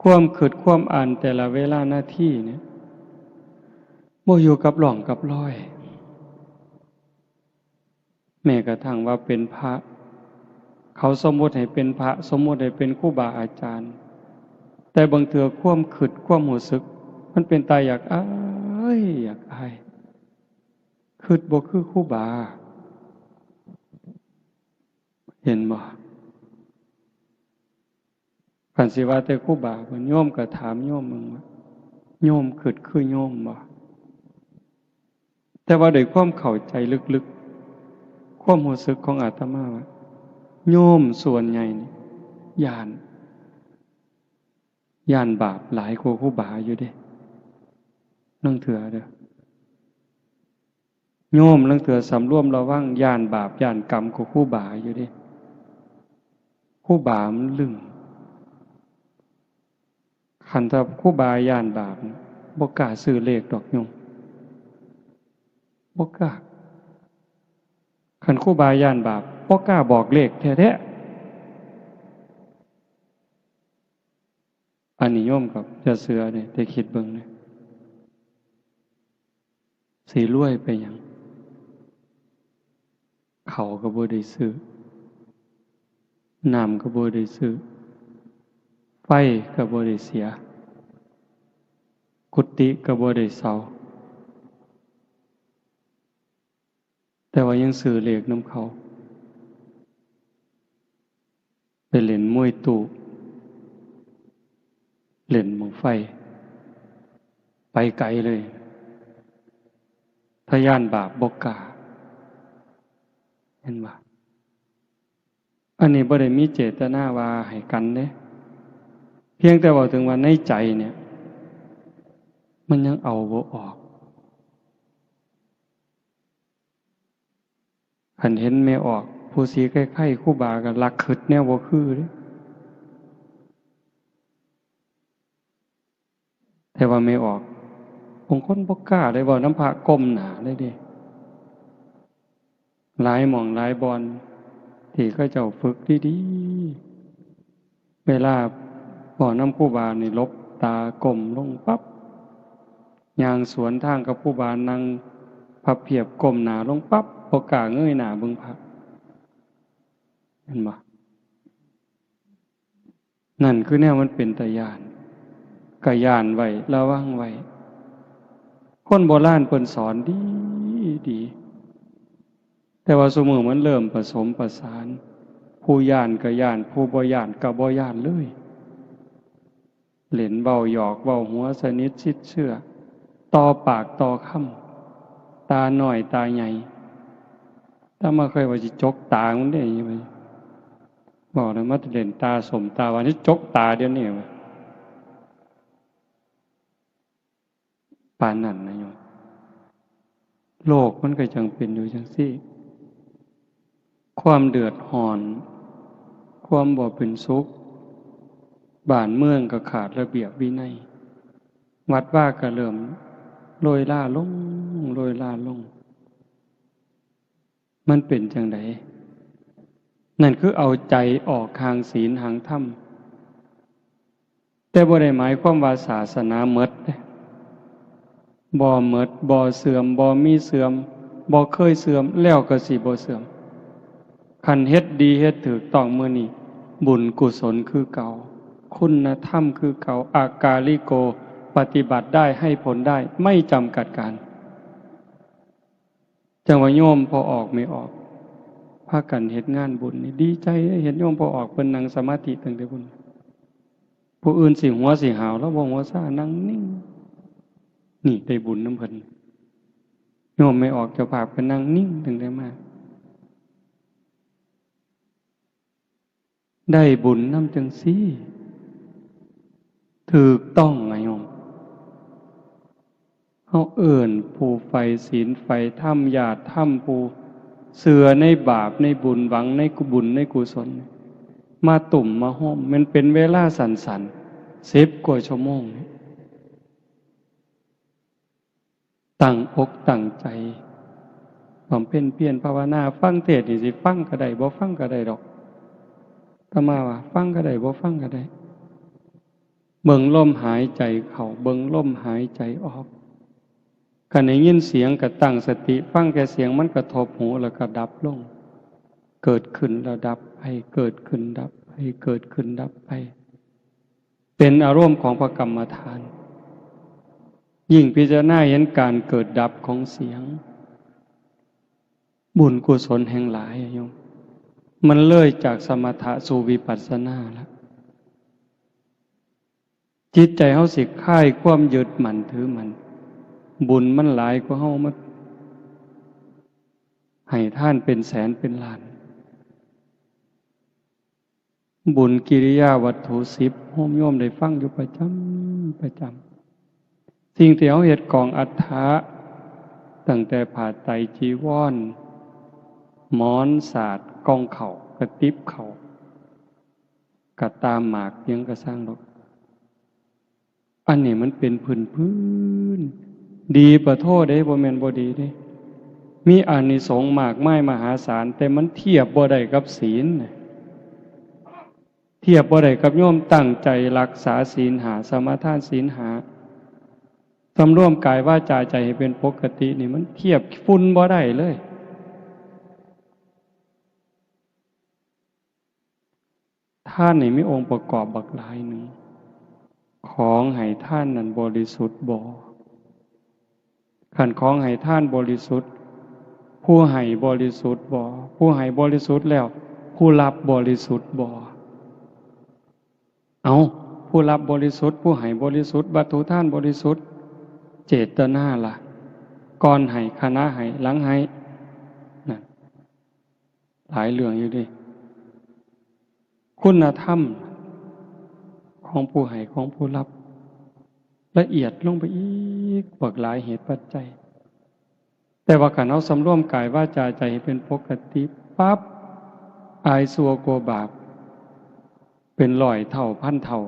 ความคิดความอ่านแต่ละเวลานาทีเนี่ย บ่อยู่กับร่องกับรอย แม้กระทั่งว่าเป็นพระ เขาสมมุติให้เป็นพระ สมมุติให้เป็นครูบาอาจารย์ แต่บางเทื่อความคิดความรู้สึก มันเป็นตาอยากอายอยากอาย คิดบ่คือครูบา เห็นบ่ คันสิว่าแต่ครูบา โยมก็ถามโยมมึงว่า โยมคิดคือโยมบ่ แต่ว่าโดยความเข้าใจลึกๆ ความรู้สึกของอาตมาว่า โยมส่วนใหญ่นี่ ย้าน ย้านบาปหลายกว่าครูบาอยู่เด้ ลางเทื่อเด้อ โยมลางเทื่อสำรวมระวัง ย้านบาปย้านกรรมกว่าครูบาอยู่เด้ ครูบามันลึง คันถ้าครูบาย้านบาป บ่กล้าซื้อเลขดอกโยม บ่กล้า คันครูบาย้านบาป บ่กล้าบอกเลขแท้ๆ อันนี้โยมก็อย่าเชื่อเด้ แต่คิดเบิ่งนะ สิรวยไปหยัง ข้าวก็บ่ได้ซื้อ น้ำก็บ่ได้ซื้อ ไฟก็บ่ได้เสีย กุฏิก็บ่ได้เช่า แต่ว่ายังซื้อเลขนำเขา ไปเล่นมวยตู้ เล่นบั้งไฟ ไปไกลเลย ถ้าย้านบาปบ่กล้า เห็นบ่ อันนี้บ่ได้มีเจตนาว่าให้กันเด้ เพียงแต่เว้าถึงว่าในใจเนี่ย มันยังเอาบ่ออก คันเห็นแม่ออก ผู้สีไข้ๆ ครูบาก็ลักคิดแนวบ่คือเด้ แต่ว่าแม่ออก บางคนบ่กล้าเลยเว้านำพระก้มหน้าเลยเด้ หลายหม่องหลายบ่อน ที่เขาเจ้าฝึกดีๆ เวลาเว้านำครูบานี่หลบตาก้มลงปั๊บ ย่างสวนทางกับครูบานั่งพับเพียบก้มหน้าลงปั๊บ บ่กล้าเงยหน้าเบิ่งพระ เห็นบ่ นั่นคือแนวมันเป็นตาย้าน ก็ย้านไว้ ระวังไว้ คนโบราณเพิ่นสอนดีดี แต่ว่าซุมื้อมันเริ่มผสมผสาน ผู้ย้านก็ย้าน ผู้บ่ย้านก็บ่ย้านเลย เล่นเว้าหยอกเว้าหัวสนิทชิดเชื่อ ต่อปากต่อคำ ตาน้อยตาใหญ่ อาตมาเคยว่าสิจกตามันเด้ บอกเลยมาเล่นตาส้มตาหวาน สิจกตาเดี๋ยวนี้ ปานนั้นนะโยม โลกมันก็จั่งเป็นอยู่จั่งซี้ ความเดือดร้อน ความบ่เป็นสุข บ้านเมืองก็ขาดระเบียบวินัย วัดวาก็เริ่มโรยราลง โรยราลง มันเป็นจั่งใด นั่นคือเอาใจออกห่างศีลห่างธรรม แต่บ่ได้หมายความว่าศาสนาหมดเด้ บ่หมด บ่เสื่อม บ่มีเสื่อม บ่เคยเสื่อม แล้วก็สิบ่เสื่อม คันเฮ็ดดีเฮ็ดถูกต้องมื้อนี้ บุญกุศลคือเก่า คุณธรรมคือเก่า อากาลิโก ปฏิบัติได้ ให้ผลได้ ไม่จำกัดกาล จั่งว่าโยมพ่อออกแม่ออก พากันเฮ็ดงานบุญนี่ ดีใจเด้ เห็นโยมพ่อออกเพิ่นนั่งสมาธิตั้งแต่พุ้น ผู้อื่นสิหัวสิหาว ลาวบ่หัวซ่า นั่งนิ่ง นี่ได้บุญนำเพิ่น โยมแม่ออกเจ้าภาพเพิ่นนั่งนิ่งตั้งแต่มา ได้บุญนำจั่งซี้ ถูกต้องอะโยม เฮาเอิ้นผู้ใฝ่ศีลใฝ่ธรรม ญาติธรรม ผู้เชื่อในบาปในบุญ หวังในกุบุญในกุศล มาตุ้มมาโฮม มันเป็นเวลาสั้นๆ สิบกว่าชั่วโมงนี่ ตั้งอกตั้งใจ บำเพ็ญเพียรภาวนา ฟังเทศน์นี่สิฟังก็ได้ บ่ฟังก็ได้ดอก อาตมาว่าฟังก็ได้ บ่ฟังก็ได้ เบิ่งลมหายใจเข้า เบิ่งลมหายใจออก คันได้ยินเสียงก็ตั้งสติ ฟังแค่เสียงมันกระทบหูแล้วก็ดับลง เกิดขึ้นแล้วดับไป เกิดขึ้นดับไป เกิดขึ้นดับไป เป็นอารมณ์ของพระกรรมฐาน ยิ่งพิจารณาเห็นการเกิดดับของเสียง บุญกุศลแห่งหลายอะโยม มันเลยจากสมถะสู่วิปัสสนาแล้ว จิตใจเฮาสิคลายความยึดมั่นถือมั่น บุญมันหลายกว่าเฮามาให้ทานเป็นแสนเป็นล้าน บุญกิริยาวัตถุสิบ โยมได้ฟังอยู่ประจำ ประจำ สิ่งที่เฮาเฮ็ดกองอัฐะ ตั้งแต่ผ้าไตรจีวร หมอนสาด กล่องข้าว กระติบข้าว กระต่าหมาก หยังกะซ่างดอก อันนี้มันเป็นพื้นๆ ดีปะโทเด้ บ่แม่นบ่ดีเด้ มีอานิสงส์มากมายมหาศาล แต่มันเทียบบ่ได้กับศีล เทียบบ่ได้กับโยมตั้งใจรักษาศีลห้า สมาทานศีลห้า สำรวมกายวาจาใจให้เป็นปกตินี่ มันเทียบฝุ่นบ่ได้เลย ทานนี่มีองค์ประกอบบักหลายหนึ่ง ของให้ทานนั้นบริสุทธิ์บ่ คันของให้ทานบริสุทธิ์ ผู้ให้บริสุทธิ์บ่ ผู้ให้บริสุทธิ์แล้ว ผู้รับบริสุทธิ์บ่ เอา ผู้รับบริสุทธิ์ ผู้ให้บริสุทธิ์ วัตถุทานบริสุทธิ์ เจตนาล่ะ ก่อนให้ ขณะให้ หลังให้ นั่น หลายเรื่องอยู่เด้ คุณธรรมของผู้ให้ ของผู้รับ ละเอียดลงไปอีก บักหลายเหตุปัจจัย แต่ว่าคันเฮาสำรวมกายวาจาใจให้เป็นปกติปั๊บ อายชั่วกลัวบาป เป็นร้อยเท่าพันเท่า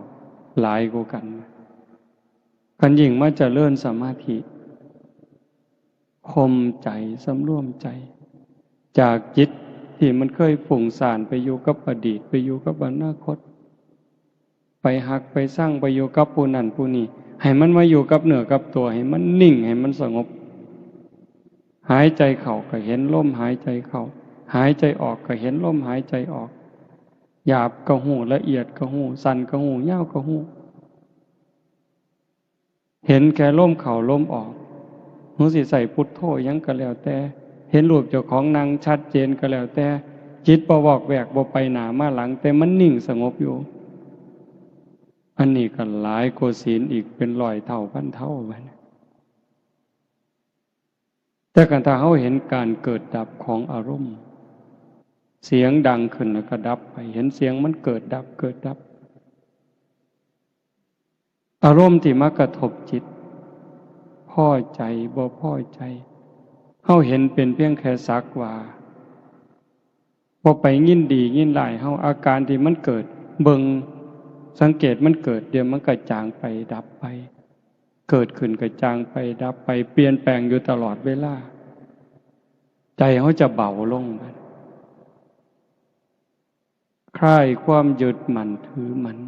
หลายกว่ากัน คันยิ่งมาเจริญสมาธิ ข่มใจ สำรวมใจ จากจิตที่มันเคยฟุ้งซ่านไปอยู่กับอดีต ไปอยู่กับอนาคต ไปฮักไปซัง ไปอยู่กับผู้นั้นผู้นี้ ให้มันมาอยู่กับเนื้อกับตัว ให้มันนิ่ง ให้มันสงบ หายใจเข้าก็เห็นลมหายใจเข้า หายใจออกก็เห็นลมหายใจออก หยาบก็ฮู้ ละเอียดก็ฮู้ สั้นก็ฮู้ ยาวก็ฮู้ เห็นแค่ลมเข้าลมออก หรือสิใส่พุทโธหยังก็แล้วแต่ เห็นรูปเจ้าของนั่งชัดเจนก็แล้วแต่ จิตบ่วอกแวก บ่ไปหน้ามาหลัง แต่มันนิ่งสงบอยู่ อันนี้ก็หลายกว่าศีลอีกเป็นร้อยเท่าพันเท่าบัดนี้ แต่คันถ้าเฮาเห็นการเกิดดับของอารมณ์ เสียงดังขึ้นแล้วก็ดับไป เห็นเสียงมันเกิดดับ เกิดดับ อารมณ์ที่มากระทบจิต พอใจ บ่พอใจ เฮาเห็นเป็นเพียงแค่สักว่า บ่ไปยินดียินร้าย เฮา อาการที่มันเกิด เบิ่ง สังเกตมันเกิด เดี๋ยวมันก็จางไป ดับไป เกิดขึ้นก็จางไป ดับไป เปลี่ยนแปลงอยู่ตลอดเวลา ใจเฮาจะเบาลง คลายความยึดมั่นถือมั่น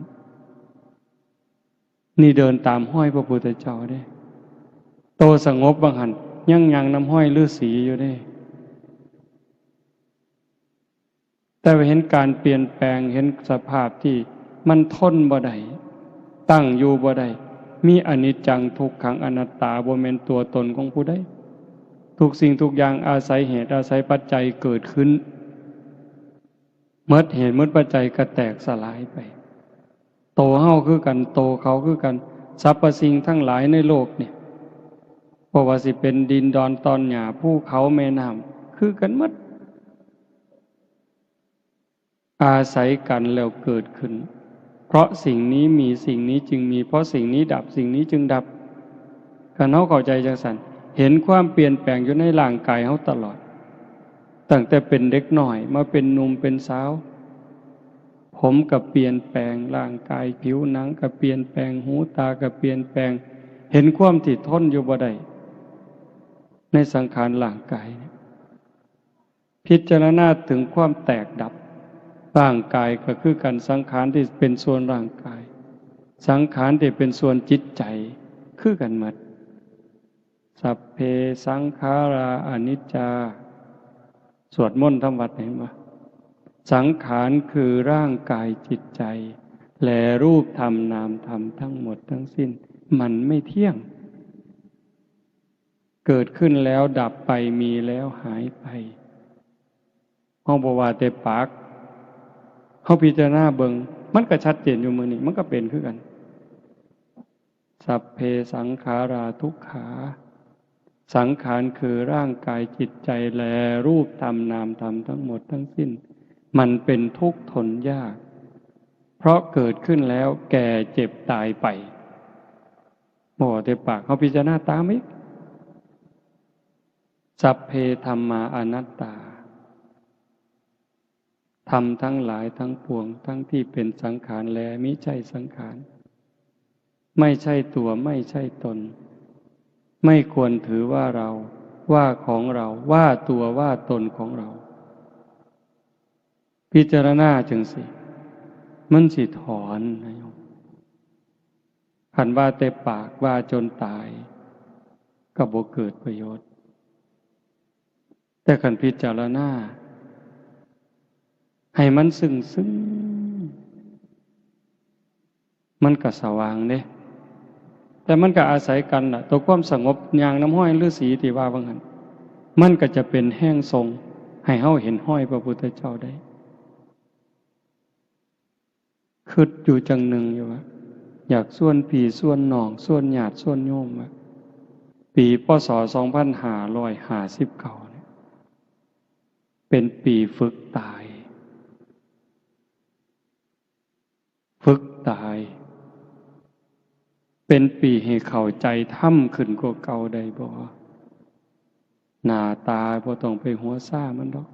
นี่เดินตามฮอยพระพุทธเจ้าเด้ โตสงบบ่าหั่น ยังย่างนำฮอยฤๅษีอยู่เด้ แต่ว่าเห็นการเปลี่ยนแปลง เห็นสภาพที่มันทนบ่ได้ ตั้งอยู่บ่ได้ มีอนิจจัง ทุกขัง อนัตตา บ่แม่นตัวตนของผู้ใด ทุกสิ่งทุกอย่างอาศัยเหตุอาศัยปัจจัยเกิดขึ้น หมดเหตุหมดปัจจัยก็แตกสลายไป โตเฮาคือกัน โตเขาคือกัน สรรพสิ่งทั้งหลายในโลกเนี่ย บ่ว่าสิเป็นดินดอนตอนหญ้า ภูเขาแม่น้ำ คือกันหมด อาศัยกันแล้วเกิดขึ้น เพราะสิ่งนี้มี สิ่งนี้จึงมี เพราะสิ่งนี้ดับ สิ่งนี้จึงดับ คันเฮาเข้าใจจังซั่น เห็นความเปลี่ยนแปลงอยู่ในร่างกายเฮาตลอด ตั้งแต่เป็นเด็กน้อยมาเป็นหนุ่มเป็นสาว ผมก็เปลี่ยนแปลง ร่างกายผิวหนังก็เปลี่ยนแปลง หูตาก็เปลี่ยนแปลง เห็นความที่ทนอยู่บ่ได้ ในสังขารร่างกายเนี่ย พิจารณาถึงความแตกดับ ร่างกายก็คือกัน สังขารที่เป็นส่วนร่างกาย สังขารที่เป็นส่วนจิตใจ คือกันหมด สัพเพสังขาราอนิจจา สวดมนต์ทำวัดเห็นบ่ สังขารคือร่างกายจิตใจ และรูปธรรมนามธรรมทั้งหมดทั้งสิ้น มันไม่เที่ยง เกิดขึ้นแล้วดับไป มีแล้วหายไป เฮาบ่ว่าแต่ปาก เฮาพิจารณาเบิ่ง มันก็ชัดเจนอยู่มื้อนี้ มันก็เป็นคือกัน สัพเพสังขาราทุกขา สังขารคือร่างกายจิตใจ และรูปธรรมนามธรรมทั้งหมดทั้งสิ้น มันเป็นทุกข์ทนยาก เพราะเกิดขึ้นแล้วแก่เจ็บตายไป บ่แต่ปาก เฮาพิจารณาตามอีก สัพเพธัมมาอนัตตา ธรรมทั้งหลายทั้งปวง ทั้งที่เป็นสังขารและมิใช่สังขาร ไม่ใช่ตัว ไม่ใช่ตน ไม่ควรถือว่าเรา ว่าของเรา ว่าตัวว่าตนของเรา พิจารณาจั่งซี้ มันสิถอนนะโยม คันว่าแต่ปากว่าจนตาย ก็บ่เกิดประโยชน์ แต่คันพิจารณา ให้มันซึ้งๆ มันก็สว่างเด้ แต่มันก็อาศัยกันน่ะ ตัวความสงบย่างนำฮอยฤาษีที่ว่าว่าหั่น มันก็จะเป็นแฮงส่งให้เฮาเห็นฮอยพระพุทธเจ้าได้ คิดอยู่จั่งหนึ่งอยู่ว่า อยากชวนพี่ชวนน้อง ชวนญาติชวนโยมว่า ปี พ.ศ. สองพันห้าร้อยห้าสิบเก้า เนี่ย เป็นปีฝึกตาย ฝึกตาย เป็นปีให้เข้าใจธรรมขึ้นกว่าเก่าได้บ่ หน้าตาบ่ต้องไปหัวซ่ามันดอก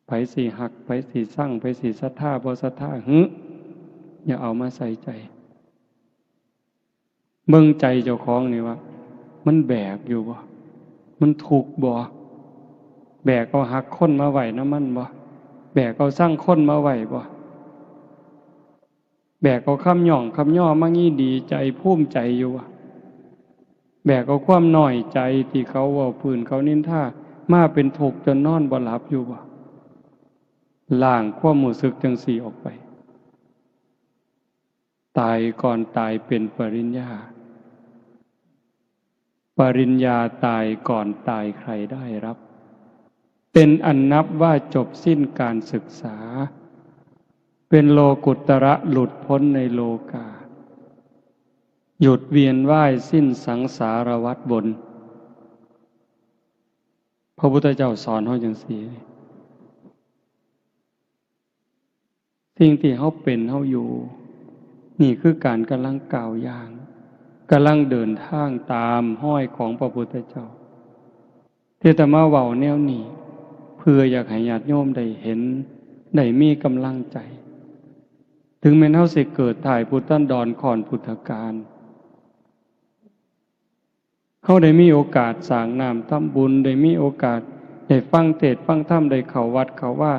ไผสิฮัก ไผสิซัง ไผสิศรัทธา บ่ศรัทธา หึ อย่าเอามาใส่ใจ เบิ่งใจเจ้าของนี่ว่า มันแบกอยู่บ่ มันทุกข์บ่ แบกเอาฮักคนมาไว้นำมันบ่ แบกเอาซังคนมาไว้บ่ แบกเอาคำย่องคำย่อมางี้ดีใจภูมิใจอยู่บ่ แบกเอาความน้อยใจที่เขาเว้าพื้นเขานินทามาเป็นทุกข์จนนอนบ่หลับอยู่บ่ ล้างความรู้สึกจั่งซี้ออกไป ตายก่อนตายเป็นปริญญา ปริญญาตายก่อนตายใครได้รับ เป็นอันนับว่าจบสิ้นการศึกษา เป็นโลกุตระหลุดพ้นในโลกา หยุดเวียนว่ายสิ้นสังสารวัฏวน พระพุทธเจ้าสอนเฮาจั่งซี้ สิ่งที่เฮาเป็นเฮาอยู่ นี่คือการกำลังก้าวย่าง กำลังเดินทางตามฮอยของพระพุทธเจ้า ที่อาตมาเว้าแนวนี้ เพื่ออยากให้ญาติโยมได้เห็น ได้มีกำลังใจ ถึงแม้นเฮาสิเกิดท้ายพุทธันดรก่อนพุทธกาล เฮาได้มีโอกาสสร้างน้ำทำบุญ ได้มีโอกาสได้ฟังเทศน์ฟังธรรม ได้เข้าวัดเข้าวา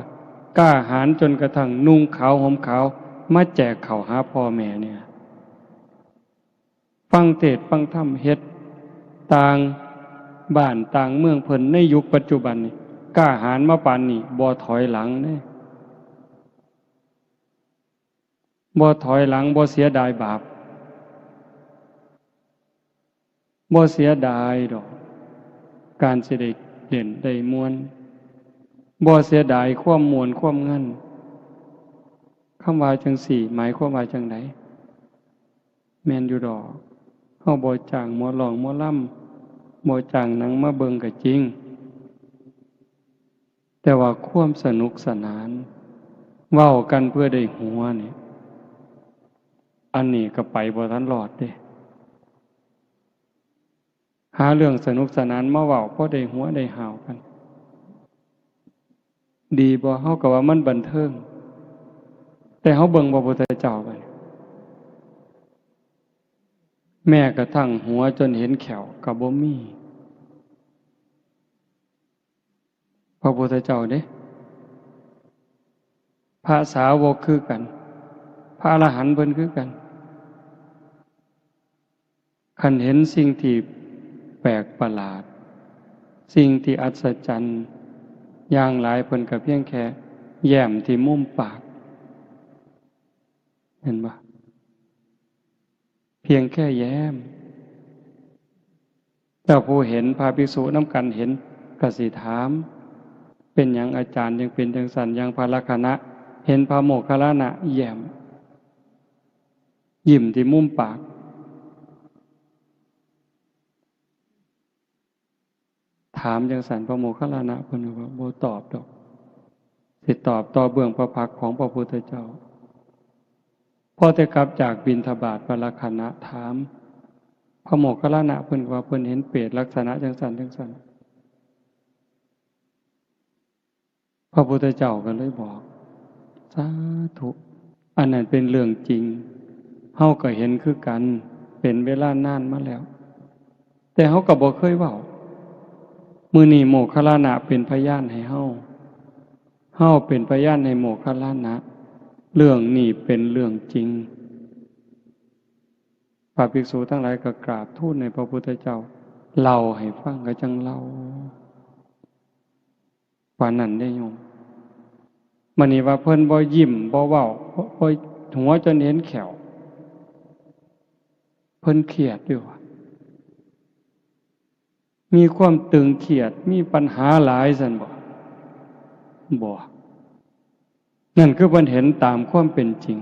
กล้าหาญจนกระทั่งนุ่งขาวห่มขาว มาแจกข้าวหาพ่อแม่เนี่ย ฟังเทศน์ฟังธรรม เฮ็ดต่างบ้านต่างเมืองเพิ่นในยุคปัจจุบันนี่ กล้าหาญมาปานนี้ บ่ถอยหลังเด้ บ่ถอยหลัง บ่เสียดายบาป บ่เสียดายดอก การสิได้เล่นได้ม่วน บ่เสียดายความม่วนความงัน คำว่าจั่งซี้ หมายความว่าจั่งใด แม่นอยู่ดอก เฮาบ่จ้างหมอร้องหมอลำ บ่จ้างหนังมาเบิ่งก็จริง แต่ว่าความสนุกสนาน เว้ากันเพื่อได้หัวนี่ อันนี้ก็ไปบ่ทันรอดเด้ หาเรื่องสนุกสนานมาเว้า พอได้หัวได้หาวกัน ดีบ่ เฮาก็ว่ามันบันเทิง แต่เฮาเบิ่งพระพุทธเจ้าบัดนี้ แม้กระทั่งหัวจนเห็นแข้วก็บ่มี พระพุทธเจ้าเด้ พระสาวกคือกัน พระอรหันต์เพิ่นคือกัน คันเห็นสิ่งที่แปลกประหลาด สิ่งที่อัศจรรย์อย่างหลาย เพิ่นก็เพียงแค่แย้มที่มุมปาก เห็นบ่ เพียงแค่แย้ม เจ้าผู้เห็น พระภิกษุนำกันเห็น ก็สิถาม เป็นหยังอาจารย์ยังเป็นจั่งซั้น อย่างพระลักขณะ เห็นพระโมคคัลลานะแย้ม ยิ้มที่มุมปาก ถามจั่งซั้น พระโมคคัลลานะเพิ่นว่า บ่ตอบดอก สิตอบต่อเบื้องพระพักตร์ของพระพุทธเจ้า พอแต่กลับจากบิณฑบาต พระลักขณะถาม พระโมคคัลลานะเพิ่นว่าเพิ่นเห็นเปรตลักษณะจั่งซั้นจั่งซั้น พระพุทธเจ้าก็เลยบอก สาธุ อันนั้นเป็นเรื่องจริง เฮาก็เห็นคือกัน เป็นเวลานานมาแล้ว แต่เฮาก็บ่เคยเว้า มื้อนี้โมคคัลลานะเป็นพยานให้เฮา เฮาเป็นพยานให้โมคคัลลานะ เรื่องนี้เป็นเรื่องจริง พระภิกษุทั้งหลายก็กราบทูลให้พระพุทธเจ้าเล่าให้ฟัง ก็จั่งเล่า ปานนั้นเด้โยม มื้อนี้ว่าเพิ่นบ่ยิ้มบ่เว้า บ่ บ่หัวจนเห็นแข้ว เพิ่นเครียดอยู่ว่า มีความตึงเครียด มีปัญหาหลายซั่นบ่ บ่ นั่นคือเพิ่นเห็นตามความเป็นจริง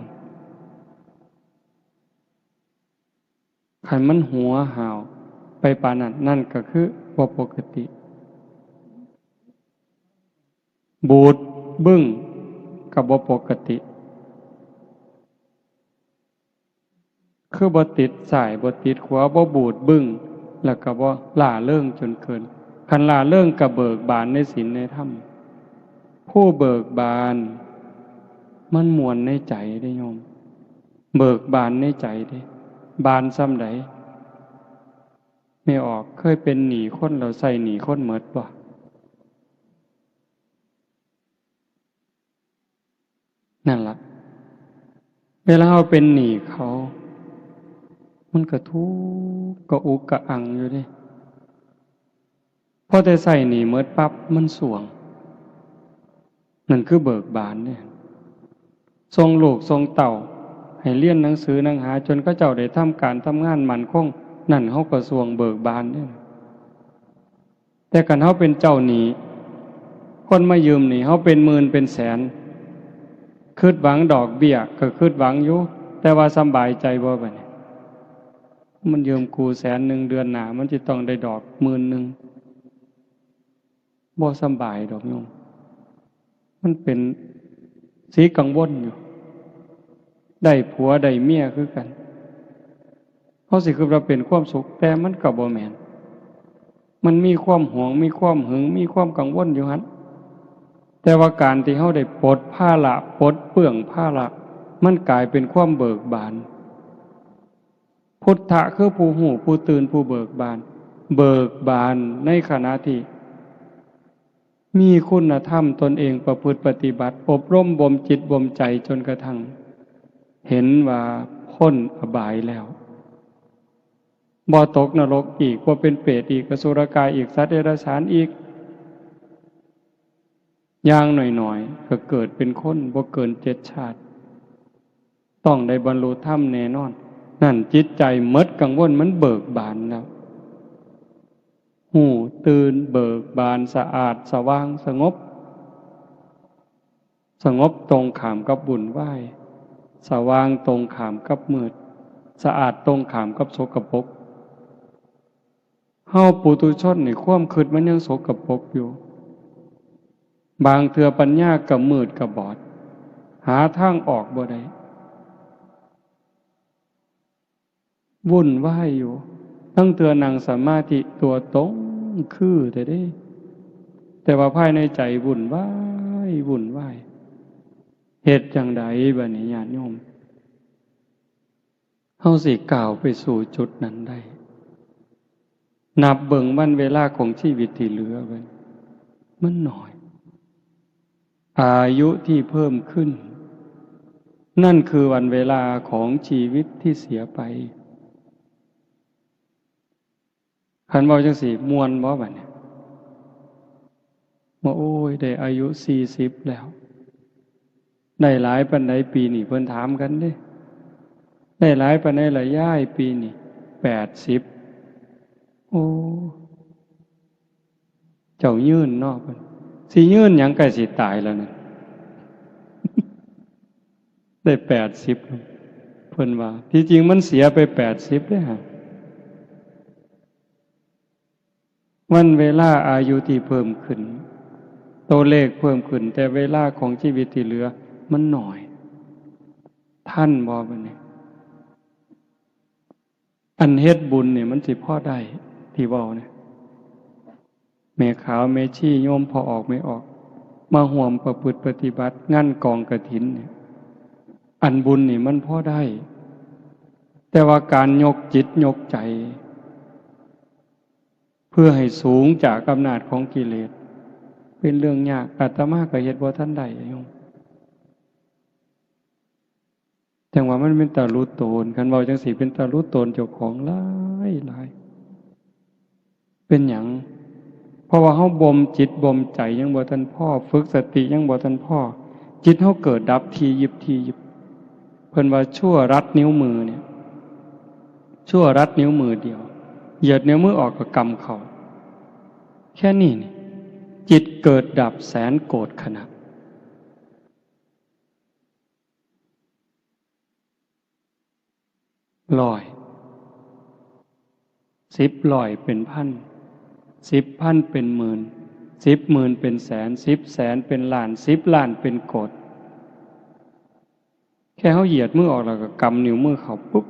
คันมันหัวห้าวไปปานนั้น นั่นก็คือบ่ปกติ บูดบึ้งก็บ่ปกติ คือบ่ติดซ้ายบ่ติดขวา บ่บูดบึ้ง แล้วก็บ่หล้าเริงจนเกิน คันหล้าเริงก็เบิกบานในศีลในธรรม ผู้เบิกบาน มันม่วนในใจเด้โยม เบิกบานในใจเด้ บานส่ำใด แม่ออก เคยเป็นหนี้คนแล้วใช้หนี้คนหมดบ่ นั่นล่ะ เวลาเฮาเป็นหนี้เขา มันก็ทุกข์กระอุกกระอังอยู่เด้ พอแต่ใช้หนี้หมดปั๊บ มันส่วง นั่นคือเบิกบานเด้ ส่งลูกส่งเต้าให้เรียนหนังสือหนังหา จนเขาเจ้าได้ทำการทำงานมั่นคง นั่นเฮาก็ส่วงเบิกบานเด้ แต่คันเฮาเป็นเจ้าหนี้ คนมายืมหนี้เฮาเป็นหมื่นเป็นแสน คิดหวังดอกเบี้ยก็คิดหวังอยู่ แต่ว่าสำบายใจบ่บัดนี้ มันยืมกูแสนหนึ่ง เดือนหน้ามันสิต้องได้ดอกหมื่นหนึ่ง บ่สำบายดอกโยม มันเป็นสีกังวลอยู่ ได้ผัวได้เมียคือกัน เฮาสิคิดว่าเป็นความสุข แต่มันก็บ่แม่น มันมีความหวง มีความหึง มีความกังวลอยู่หั่น แต่ว่าการที่เฮาได้ปลดภาระ ปลดเปลื้องภาระ มันกลายเป็นความเบิกบาน พุทธะคือผู้ฮู้ ผู้ตื่น ผู้เบิกบาน เบิกบานในขณะที่มีคุณธรรมตนเองประพฤติปฏิบัติ อบรมบ่มจิตบ่มใจจนกระทั่งเห็นว่าพ้นอบายแล้ว บ่ตกนรกอีก บ่เป็นเปรตอีก อสุรกายอีก สัตว์เดรัจฉานอีก อย่างน้อยๆ ก็เกิดเป็นคนบ่เกินเจ็ดชาติ ต้องได้บรรลุธรรมแน่นอน นั่นจิตใจหมดกังวล มันเบิกบานแล้ว ฮู้ตื่นเบิกบาน สะอาดสว่างสงบ สงบตรงข้ามกับวุ่นวาย สว่างตรงข้ามกับมืด สะอาดตรงข้ามกับสกปรก เฮาปุถุชนนี่ความคิดมันยังสกปรกอยู่ บางเทื่อปัญญาก็มืดก็บอด หาทางออกบ่ได้ วุ่นวายอยู่ ลางเทื่อนั่งสมาธิตัวตรงคือแท้เด้ แต่ว่าภายในใจวุ่นวาย วุ่นวาย เฮ็ดจั่งใดบัดนี้ญาติโยม เฮาสิก้าวไปสู่จุดนั้นได้ นับเบิ่งวันเวลาของชีวิตที่เหลือไว้ มันน้อย อายุที่เพิ่มขึ้น นั่นคือวันเวลาของชีวิตที่เสียไป คันเว้าจั่งซี้ ม่วนบ่บัดนี้ ว่า โอ้ย ได้อายุสี่สิบแล้ว ได้หลายปานใดปีนี้ เพิ่นถามกันเด้ ได้หลายปานใดล่ะยาย ปีนี้ แปดสิบ โอ้ เจ้ายืนเนาะ เพิ่น สิยืนหยัง ใกล้สิตายแล้วนั่น ได้แปดสิบ เพิ่นว่า ที่จริงมันเสียไปแปดสิบเด้ฮะ วันเวลาอายุที่เพิ่มขึ้น ตัวเลขเพิ่มขึ้น แต่เวลาของชีวิตที่เหลือมันน้อย ทันบ่บัดนี้ อันเฮ็ดบุญนี่มันสิพอได้ ที่เว้าเนี่ย แม่ขาวแม่ชีโยมพ่อออกแม่ออก มาร่วมประพฤติปฏิบัติงานกองกฐินเนี่ย อันบุญนี่มันพอได้ แต่ว่าการยกจิตยกใจ เพื่อให้สูงจากอำนาจของกิเลส เป็นเรื่องยาก อาตมาก็เฮ็ดบ่ทันได้โยม จั่งว่ามันเป็นตาหลุดโตน คันเว้าจั่งซี้เป็นตาหลุดโตนเจ้าของหลายหลาย เป็นหยัง เพราะว่าเฮาบ่มจิตบ่มใจยังบ่ทันพอ ฝึกสติยังบ่ทันพอ จิตเฮาเกิดดับถี่ยิบถี่ยิบ เพิ่นว่าชั่วรัดนิ้วมือเนี่ย ชั่วรัดนิ้วมือเดียว เหยียดนิ้วมือออกก็กำเข้า แค่นี้นี่ จิตเกิดดับแสนโกฏขณะ ร้อย สิบร้อยเป็นพัน สิบพันเป็นหมื่น สิบหมื่นเป็นแสน สิบแสนเป็นล้าน สิบล้านเป็นโกฏ แค่เฮาเหยียดมือออกแล้วก็กำนิ้วมือเข้าปุ๊บ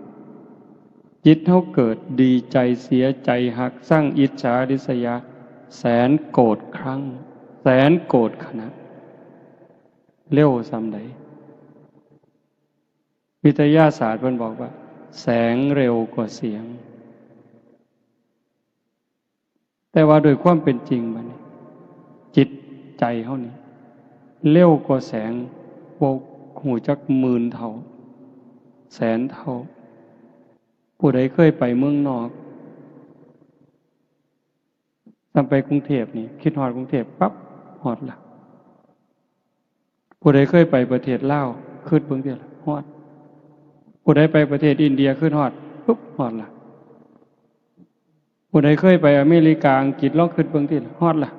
จิตเฮาเกิดดีใจ เสียใจ ฮัก ซัง อิจฉา ริษยา แสนโกฏครั้ง แสนโกฏขณะ เร็วส่ำใด วิทยาศาสตร์เพิ่นบอกว่า แสงเร็วกว่าเสียง แต่ว่าโดยความเป็นจริงบัดนี้ จิตใจเฮานี่ เร็วกว่าแสง บ่ฮู้จักหมื่นเท่า แสนเท่า ผู้ใดเคยไปเมืองนอก ส่ำไปกรุงเทพฯนี่ คิดฮอดกรุงเทพฯปั๊บ ฮอดละ ผู้ใดเคยไปประเทศลาว คิดเบิ่งติล่ะ ฮอด ผู้ใดไปประเทศอินเดีย คิดฮอด ปุ๊บ ฮอดละ ผู้ใดเคยไปอเมริกา อังกฤษ ลองคิดเบิ่งติล่ะ ฮอดละ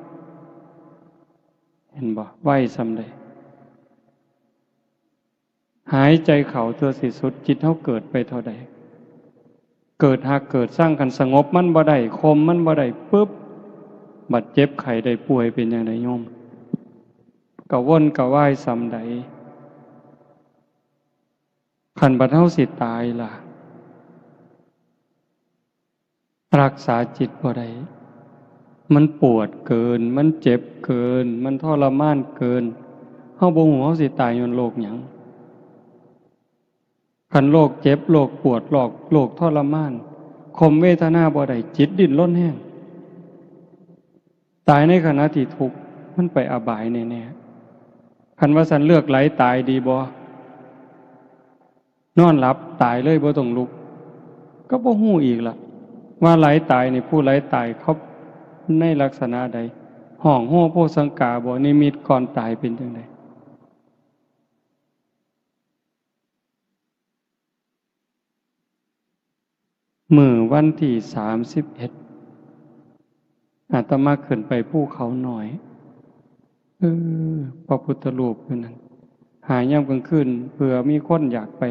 เห็นบ่ ไวส่ำใด หายใจเข้าเทื่อสิสุด จิตเฮาเกิดไปเท่าใด เกิดฮักเกิดซัง คันสงบมันบ่ได้ ข่มมันบ่ได้ปุ๊บ บัดเจ็บไข้ได้ป่วยเป็นจั่งใดโยม กระวนกระวายส่ำใด คันบัดเฮาสิตายล่ะ รักษาจิตบ่ได้ มันปวดเกิน มันเจ็บเกิน มันทรมานเกิน เฮาบ่ฮู้เฮาสิตายย้อนโรคหยัง คันโรคเจ็บ โรคปวด โรค โรคทรมาน ข่มเวทนาบ่ได้ จิตดิ้นรนแฮง ตายในขณะที่ทุกข์ มันไปอบายแน่ๆ คันว่าซั้นเลือกไหลตายดีบ่ นอนหลับตายเลยบ่ต้องลุก ก็บ่ฮู้อีกล่ะ ว่าไหลตายนี่ ผู้ไหลตายเขาในลักษณะใด ฮ้องโฮโพสังกาบ่ นิมิตก่อนตายเป็นจั่งใด มื้อวันที่สามสิบเอ็ด อาตมาขึ้นไปภูเขาน้อย เออ พระพุทธรูปอยู่นั่น หายามกลางคืน เผื่อมีคนอยากไป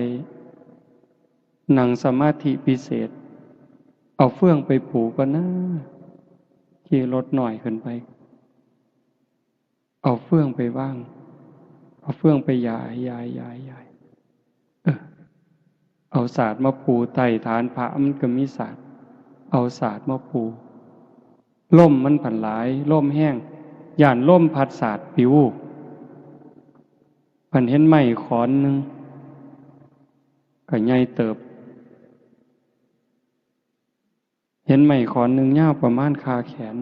นั่งสมาธิพิเศษ เอาเฟืองไปปูก่อนนะ ขี่รถน้อยขึ้นไป เอาเฟืองไปวาง เอาเฟืองไปหยาย หยาย หยาย หยาย เออ เอาสาดมาปู ใต้ฐานพระมันก็มีสาด เอาสาดมาปู ลมมันผันหลาย ลมแฮง ย้านลมพัดสาดปิว ผันเห็นไม้ขอนหนึ่ง ก็ใหญ่เติบ เห็นไม้ขอนหนึ่งยาวประมาณคาแขน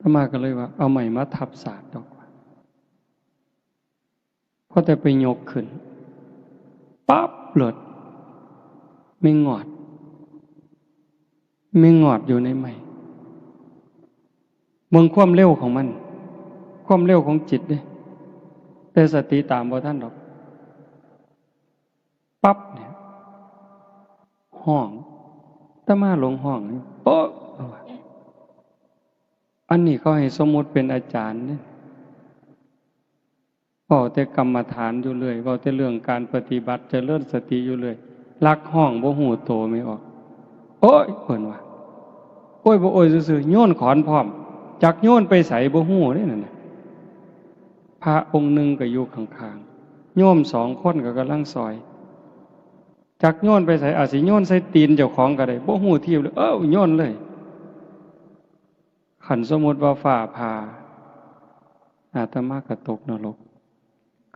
อาตมาก็เลยว่า เอาไม้มาทับสาดดอกว่า พอแต่ไปยกขึ้น ปั๊บ โลด แมงงอด แมงงอดอยู่ในไม้ เบิ่งความเร็วของมัน ความเร็วของจิตเด้ แต่สติตามบ่ทันดอก ปั๊บเนี่ย ฮ้อง อาตมาหลงฮ้อง โป๊ะ อันนี้เขาให้สมมุติเป็นอาจารย์เนี่ย เว้าแต่กรรมฐานอยู่เรื่อย เว้าแต่เรื่องการปฏิบัติเจริญสติอยู่เรื่อย ลักฮ้องบ่ฮู้โตแม่ออก โอ๊ย เพิ่นว่า โอ๊ย บ่โอ๊ยซื่อๆ โยนขอนพร้อม จักโยนไปไสบ่ฮู้เด้นั่นน่ะ พระองค์หนึ่งก็อยู่ข้างๆ โยมสองคนก็กำลังซอย จักโยนไปไส อาจสิโยนใส่ตีนเจ้าของก็ได้ บ่ฮู้ทีบเลย เอ้า โยนเลย คันสมมุติว่าฟ้าผ่า อาตมาก็ตกนรก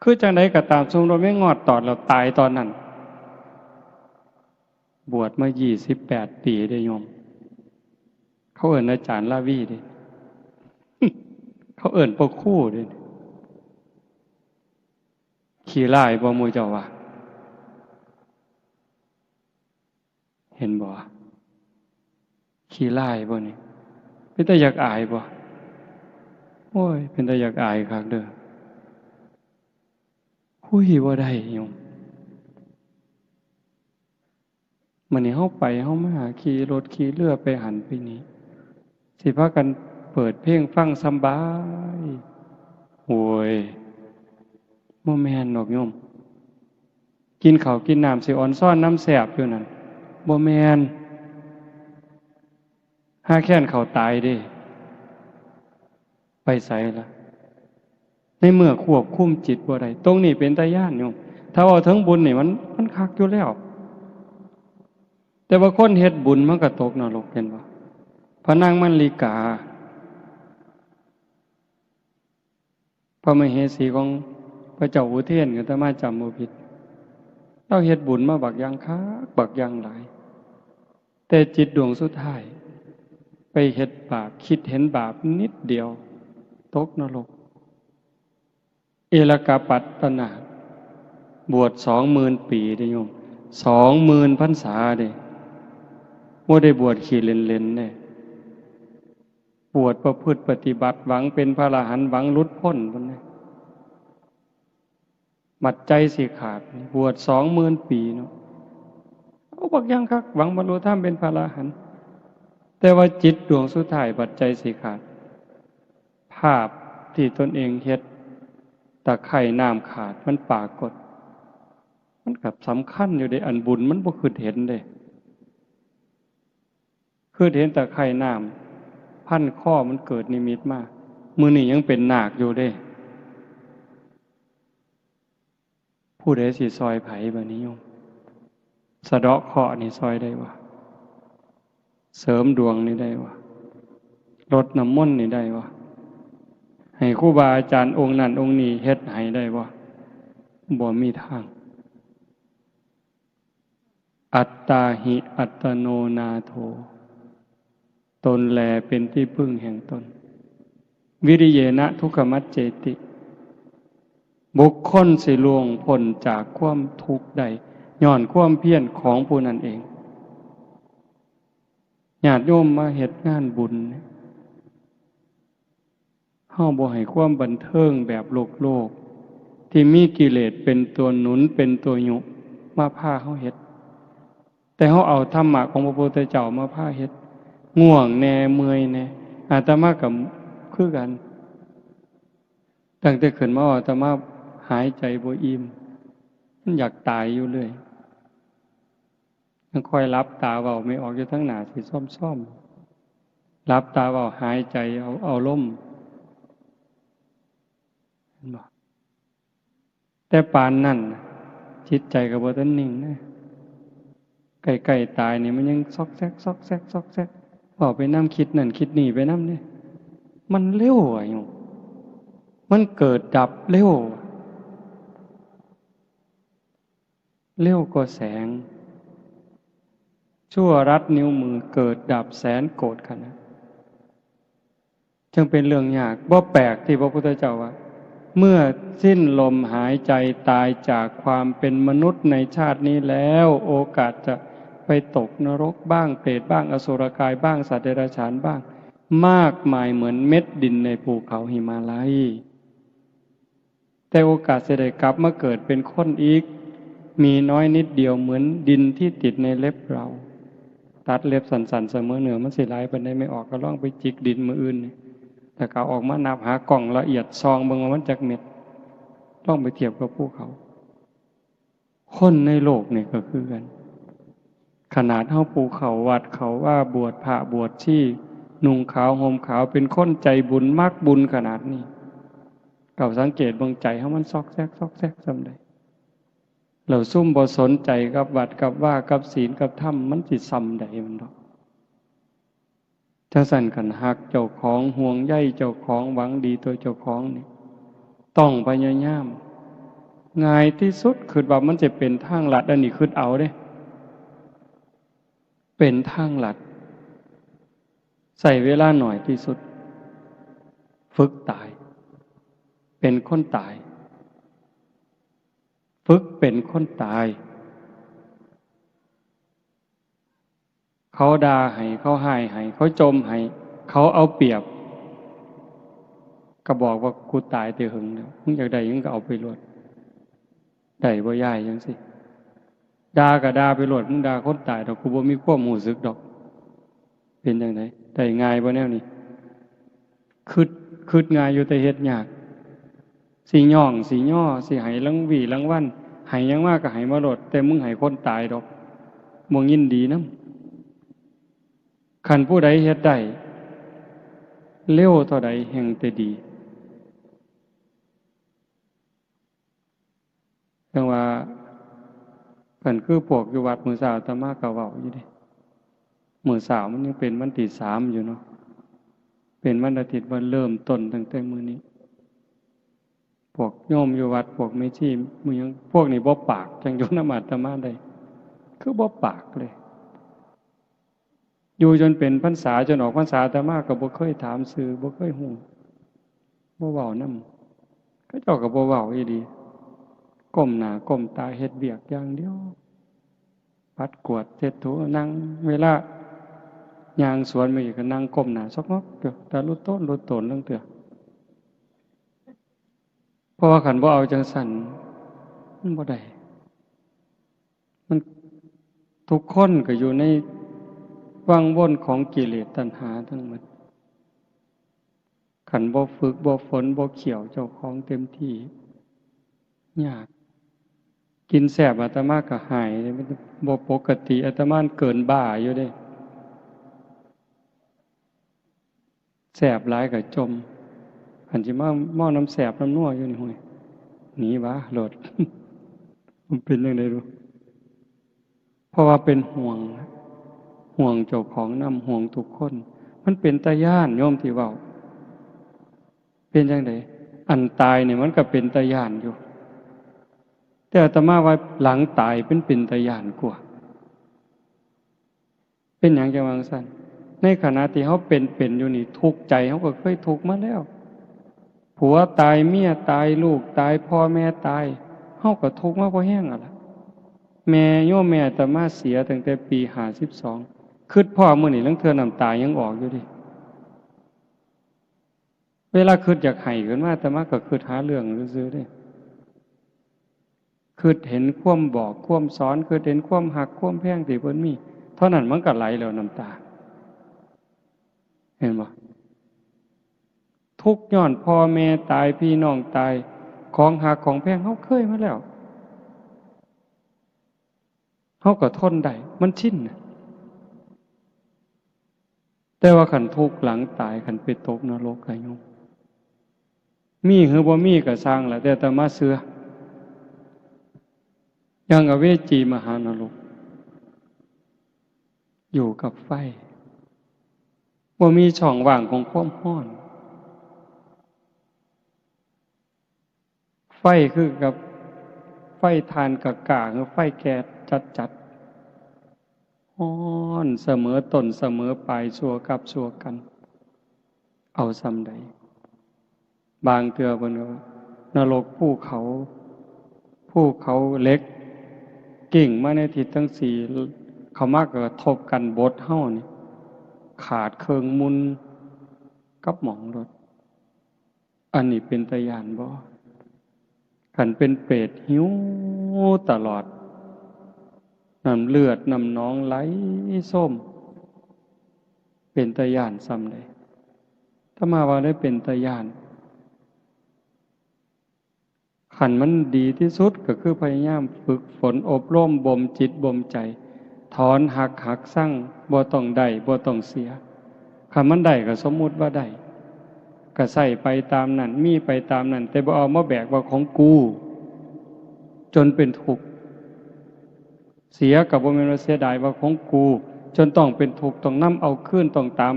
คือจั่งใดก็ตาม สมมุติว่าแมงงอดตอดแล้วตายตอนนั้น บวชมายี่สิบแปดปีเด้โยม เขาเอิ้นอาจารย์ลาวีเด้ เขาเอิ้นพ่อครูเด้ ขี้ร้ายบ่หมู่เจ้าว่า เห็นบ่ ขี้ร้ายบ่นี่ เป็นตาอยากอายบ่ โอ้ย เป็นตาอยากอายคักเด้อ คุยบ่ได้โยม มื้อนี้เฮาไปเฮามา ขี่รถขี่เรือไปหั้นไปนี่ สิพากันเปิดเพลงฟังสำบาย โอ้ย บ่แม่นดอกโยม กินข้าวกินน้ำสิออนซอนนำแซ่บอยู่นั่น บ่แม่น ห่าแค้นข้าวตายเด้ ไปไสล่ะ ในเมื่อควบคุมจิตบ่ได้ ตรงนี้เป็นตาย้านโยม ถ้าเว้าถึงบุญนี่มัน มันคักอยู่แล้ว แต่ว่าคนเฮ็ดบุญมันก็ตกนรก เห็นบ่ พระนางมัลลิกา พระมเหสีของพระเจ้าอุเทน อาตมาจำบ่ผิด ลาวเฮ็ดบุญมาบักอย่างคัก บักอย่างหลาย แต่จิตดวงสุดท้าย ไปเฮ็ดบาป คิดเห็นบาปนิดเดียว ตกนรก เอลกปัตตนาถ บวชสองหมื่นปีเด้โยม สองหมื่นพรรษาเด้ บ่ได้บวชขี้เล่นๆเด้ บวชประพฤติปฏิบัติ หวังเป็นพระอรหันต์ หวังหลุดพ้นพุ้นเด้ บัดใจสิขาด บวชสองหมื่นปีเนาะ เอาบักอย่างคัก หวังบรรลุธรรมเป็นพระอรหันต์ แต่ว่าจิตดวงสุดท้ายบัดใจสิขาด ภาพที่ตนเองเฮ็ด ตะไคร่น้ำขาดมันปรากฏ มันก็สำคัญอยู่เด้ อันบุญมันบ่คิดเห็นเด้ คิดเห็นตะไคร่น้ำพันคอมันเกิดนิมิตมา มื้อนี้ยังเป็นนาคอยู่เด้ ผู้ใดสิซอยไผบัดนี้โยม สะเดาะเคราะห์นี่ซอยได้บ่ เสริมดวงนี่ได้บ่ รดน้ำมนต์นี่ได้บ่ ให้ครูบาอาจารย์องค์นั้นองค์นี้เฮ็ดให้ได้บ่ บ่มีทาง อัตตาหิอัตโนนาโถ ตนแลเป็นที่พึ่งแห่งตน วิริเยนะทุกขมัจเจติ บุคคลสิล่วงพ้นจากความทุกข์ได้ ย้อนความเพียรของผู้นั้นเอง ญาติโยมมาเฮ็ดงานบุญเนี่ย เฮาบ่ให้ความบันเทิงแบบโลกๆ ที่มีกิเลสเป็นตัวหนุน เป็นตัวยุ มาพาเฮาเฮ็ด แต่เฮาเอาธรรมะของพระพุทธเจ้ามาพาเฮ็ด ง่วงแน่ เมื่อยแน่ อาตมาก็คือกัน ตั้งแต่ขึ้นมาอาตมาหายใจบ่อิ่ม มันอยากตายอยู่เรื่อย ยังคอยหลับตาเว้าไม่ออกอยู่ทั้งหน้าสิซ่อมๆ หลับตาเว้าหายใจเอา เอาลม เห็นบ่ แต่ปานนั้นน่ะ จิตใจก็บ่ทันนิ่งนะ ใกล้ๆตายนี่มันยังซอกแซก ซอกแซก ซอกแซก เว้าไปนำ คิดนั่นคิดนี่ไปนำเด้ มันเร็วอะโยม มันเกิดดับเร็ว เร็วกว่าแสง ชั่วรัดนิ้วมือเกิดดับแสนโกรธขนาด จึงเป็นเรื่องยาก บ่แปลกที่พระพุทธเจ้าว่า เมื่อสิ้นลมหายใจตายจากความเป็นมนุษย์ในชาตินี้แล้ว โอกาสจะไปตกนรกบ้าง เปรตบ้าง อสุรกายบ้าง สัตว์เดรัจฉานบ้าง มากมายเหมือนเม็ดดินในภูเขาหิมาลัย แต่โอกาสจะได้กลับมาเกิดเป็นคนอีก มีน้อยนิดเดียวเหมือนดินที่ติดในเล็บเรา ตัดเล็บสั้นๆ เสมอเนื้อมันสิหลายปานใด ไม่ออกก็ลองไปจิกดินมื้ออื่นนี่ แล้วก็เอาออกมานับหากล้องละเอียดส่องเบิ่งว่ามันจักเม็ด ลองไปเทียบกับภูเขา คนในโลกนี่ก็คือกัน ขนาดเฮาผู้เข้าวัดเข้าวา บวชพระบวชชี นุ่งขาวห่มขาว เป็นคนใจบุญมักบุญขนาดนี้ เจ้าสังเกตเบิ่งใจเฮามันซอกแซกซอกแซกส่ำใด แล้วซุมบ่สนใจกับวัดกับวา กับศีลกับธรรม มันสิส่ำใดมันดอก จั่งซั้นคันฮักเจ้าของ ห่วงใยเจ้าของ หวังดีต่อเจ้าของนี่ ต้องพยายาม ง่ายที่สุด คิดว่ามันจะเป็นทางลัด อันนี้คิดเอาเด้ เป็นทางลัด ใช้เวลาหน่อยที่สุด ฝึกตาย เป็นคนตาย ฝึกเป็นคนตาย เขาด่าให้ เขาฮ้ายให้ เขาจ่มให้ เขาเอาเปรียบ ก็บอกว่า "กูตายแต่หึงแล้ว มึงอยากได้หยังก็เอาไปโลด" ได้บ่ยาย จั่งซี้ ด่าก็ด่าไปโลด มึงด่าคนตายดอก กูบ่มีความรู้สึกดอก เป็นจั่งใด ได้ง่ายบ่แนวนี้ คิด คิดง่ายอยู่แต่เฮ็ดยาก สิย้อง สิยอ สิให้รางวีรางวัล ให้หยังมาก็ให้มาโลด แต่มึงให้คนตายดอก บ่ยินดีนำ คันผู้ใดเฮ็ดได้ เร็วเท่าใดแฮ่งแต่ดี จั่งว่า คันคือพวกอยู่วัดมื้อเช้าอาตมาก็เว้าอยู่เด้ มื้อเช้ามันยังเป็นวันที่สามอยู่เนาะ เป็นวันอาทิตย์ ว่าเริ่มต้นตั้งแต่มื้อนี้ พวกโยมอยู่วัด พวกแม่ชี หมู่หยัง พวกนี้บ่ปาก จั่งอยู่นำอาตมาได้ คือบ่ปากเลย อยู่จนเป็นพรรษา จนออกพรรษา อาตมาก็บ่เคยถามชื่อ บ่เคยฮู้ บ่เว้านำ เขาเจ้าก็บ่เว้าอีหลี ก้มหน้าก้มตาเฮ็ดเวียกอย่างเดียว ปัดกวาดเช็ดถู นั่ง เวลาย่างสวนมาอีกก็นั่งก้มหน้าซอกงอกอยู่ ตาลุโตนลุโตนลางเทื่อ เพราะว่าคันบ่เอาจั่งซั้น มันบ่ได้ มัน ทุกคนก็อยู่ในวังวนของกิเลสตัณหาทั้งหมด คันบ่ฝึก บ่ฝน บ่เคี่ยวเจ้าของเต็มที่ ยาก กินแซ่บอาตมาก็ฮ้าย มันบ่ปกติ อาตมาเกินบ้าอยู่เด้ แซ่บหลายก็จ่ม คันสิมาเมานำแซ่บนำนัวอยู่นี่ ห้วย หนีวะโลด มันเป็นจั่งใด๋บุ เพราะว่าเป็นห่วง ห่วงเจ้าของนำ ห่วงทุกคน มันเป็นตาย้าน โยมที่เว้า เป็นจั่งใด๋ อันตายนี่มันก็เป็นตาย้านอยู่ แต่อาตมาว่าหลังตายมันเป็นตาย้านกว่า เป็นหยังจั่งว่าจั่งซั้น ในขณะที่เฮาเป็นๆ อยู่นี่ ทุกข์ใจเฮาก็เคยทุกข์มาแล้ว ผัวตาย เมียตาย ลูกตาย พ่อแม่ตาย เฮาก็ทุกข์มาพอแฮงแล้วล่ะ แม่ โยมแม่อาตมาเสียตั้งแต่ปีห้าสิบสอง คิดพ้อมื้อนี้ลางเทื่อน้ำตายังออกอยู่เด้ เวลาคิดอยากไห้ขึ้นมา อาตมาก็คิดหาเรื่องซื่อๆ เด้ คิดเห็นความบอกความสอน คิดเห็นความฮักความแพงที่เพิ่นมี เท่านั้นมันก็ไหลแล้วน้ำตา เห็นบ่ ทุกข์ย้อนพ่อแม่ตาย พี่น้องตาย ของฮักของแพงเฮาเคยมาแล้ว เฮาก็ทนได้ มันชินน่ะ แต่ว่าคันทุกข์หลังตาย คันไปตกนรกอะโยม มีหรือบ่มีก็ซ่างล่ะ แต่อาตมาเชื่อ อย่างอเวจีมหานรก อยู่กับไฟ บ่มีช่องว่างของความร้อน ไฟคือกับไฟถ่านกล้าๆ หรือไฟแก๊สจัดๆ ร้อนเสมอต้นเสมอปลาย ชั่วกับชั่วกัน เอาส่ำใด บางเทื่อเพิ่นก็ว่านรกภูเขา ภูเขาเหล็ก กิ่งมาในทิศทั้งสี่ เข้ามาก็กระทบกันบดเฮานี่ ขาดเคิ่งมุนกับหม่องโลด อันนี้เป็นตาย้านบ่ คันเป็นเปรตหิวตลอด น้ำเลือดน้ำหนองไหลโซม เป็นตาย้านส่ำใด๋ อาตมาว่าได้เป็นตาย้าน คันมันดีที่สุดก็คือพยายามฝึกฝนอบรมบ่มจิตบ่มใจ ถอนฮัก หักชัง บ่ต้องได้บ่ต้องเสีย คันมันได้ก็สมมุติว่าได้ ก็ใช้ไปตามนั้น มีไปตามนั้น แต่บ่เอามาแบกว่าของกู จนเป็นทุกข์ เสียก็บ่แม่นว่าเสียดายว่าของกู จนต้องเป็นทุกข์ ต้องนำเอาคืน ต้องตาม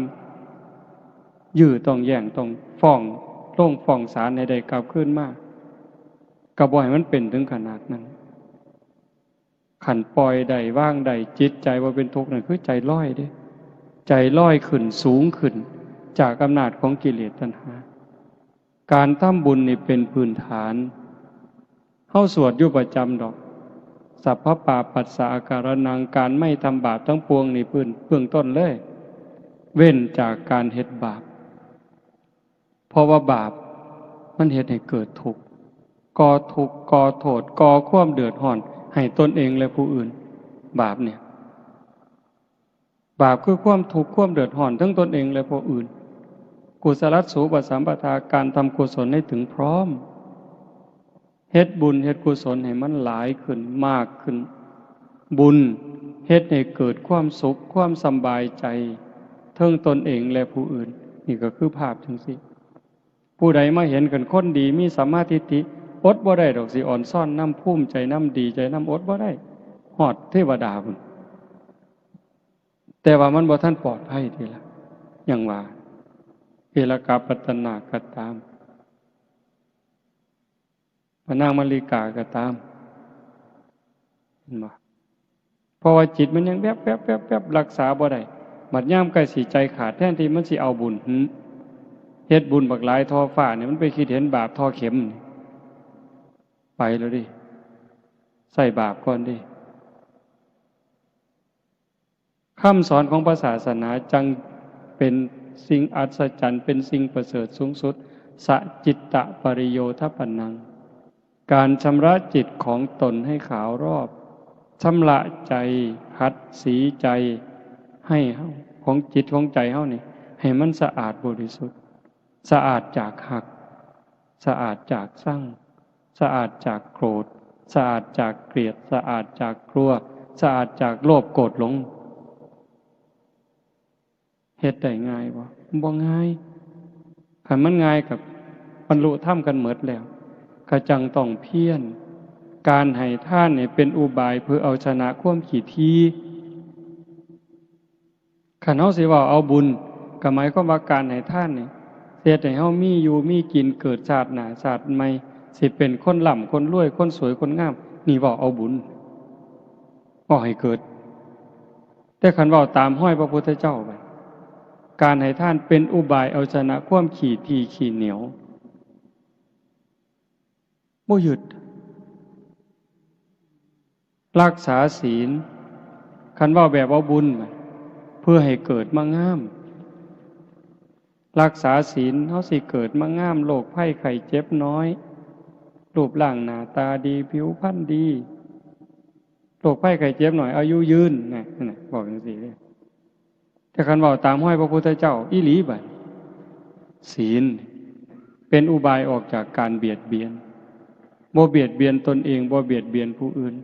ยื้อ ต้องแย่ง ต้องฟ้อง ลงฟ้องศาลให้ได้กลับคืนมา ก็บ่ให้มันเป็นถึงขนาดนั้น คันปล่อยได้ วางได้ จิตใจบ่เป็นทุกข์นั่นคือใจลอยเด้ ใจลอยขึ้นสูงขึ้น จากอำนาจของกิเลสตัณหา การทำบุญนี่เป็นพื้นฐาน เฮาสวดอยู่ประจำดอก สัพพปาปัสสะอาการนัง การไม่ทำบาปทั้งปวงนี่พื้น เบื้องต้นเลย เว้นจากการเฮ็ดบาป เพราะว่าบาปมันเฮ็ดให้เกิดทุกข์ ก่อทุกข์ ก่อโทษ ก่อความเดือดร้อนให้ตนเองและผู้อื่น บาปเนี่ย บาปคือความทุกข์ความเดือดร้อนทั้งตนเองและผู้อื่น กุศลสูปสัมปทา การทำกุศลให้ถึงพร้อม เฮ็ดบุญเฮ็ดกุศลให้มันหลายขึ้นมากขึ้น บุญเฮ็ดให้เกิดความสุขความสำบายใจเทิงตนเองและผู้อื่น นี่ก็คือภาพจังซี่ ผู้ใดมาเห็นกันคนดีมีสัมมาทิฏฐิ อดบ่ได้ดอกสิอ่อนซ้อนนำ ภูมิใจนำ ดีใจนำ อดบ่ได้ ฮอดเทวดาพุ้น แต่ว่ามันบ่ทันปลอดภัยทีละ อย่างว่า เอลกาปัตตนาก็ตาม พระนางมัลลิกาก็ตาม เห็นบ่ เพราะว่าจิตมันยังแวบๆๆๆ รักษาบ่ได้ บัดยามใกล้สิใจขาด แทนที่มันสิเอาบุญ หึ เฮ็ดบุญบักหลายท่อฟ้าเนี่ย มันไปคิดเห็นบาปท่อเข็ม ไปแล้วเด้ ใส่บาปก่อนเด้ คำสอนของพระศาสนาจั่งเป็นสิ่งอัศจรรย์ เป็นสิ่งประเสริฐสูงสุด สะจิตตะปริโยทปนัง การชำระจิตของตนให้ขาวรอบ ชำระใจ ขัดสีใจ ให้เฮา ของจิตของใจเฮานี่ ให้มันสะอาดบริสุทธิ์ สะอาดจากฮัก สะอาดจากซัง สะอาดจากโกรธ สะอาดจากเกลียด สะอาดจากกลัว สะอาดจากโลภโกรธหลง เฮ็ดได้ง่ายบ่ บ่ง่าย คันมันง่ายก็บรรลุธรรมกันหมดแล้ว ก็จั่งต้องเพียร การให้ทานนี่เป็นอุบายเพื่อเอาชนะความขี้ถี่ คันเฮาสิเว้าเอาบุญ ก็หมายความว่าการให้ทานนี่ เฮ็ดให้เฮามีอยู่มีกิน เกิดชาติหน้าชาติใหม่ สิเป็นคนร่ำคนรวย คนสวยคนงาม นี่เว้าเอาบุญ เว้าให้เกิด แต่คันเว้าตามฮอยพระพุทธเจ้าไป การให้ทานเป็นอุบายเอาชนะความขี้ถี่ขี้เหนียว บ่ยึด รักษาศีล คันเว้าแบบเอาบุญ เพื่อให้เกิดมางาม รักษาศีล เฮาสิเกิดมางาม โรคภัยไข้เจ็บน้อย รูปร่างหน้าตาดี ผิวพรรณดี โรคภัยไข้เจ็บน้อย อายุยืน นะ นั่นน่ะ บอกจั่งซี้เด้ แต่คันเว้าตามฮอยพระพุทธเจ้าอีหลีบัด ศีลเป็นอุบายออกจากการเบียดเบียน บ่เบียดเบียนตนเอง บ่เบียดเบียนผู้อื่น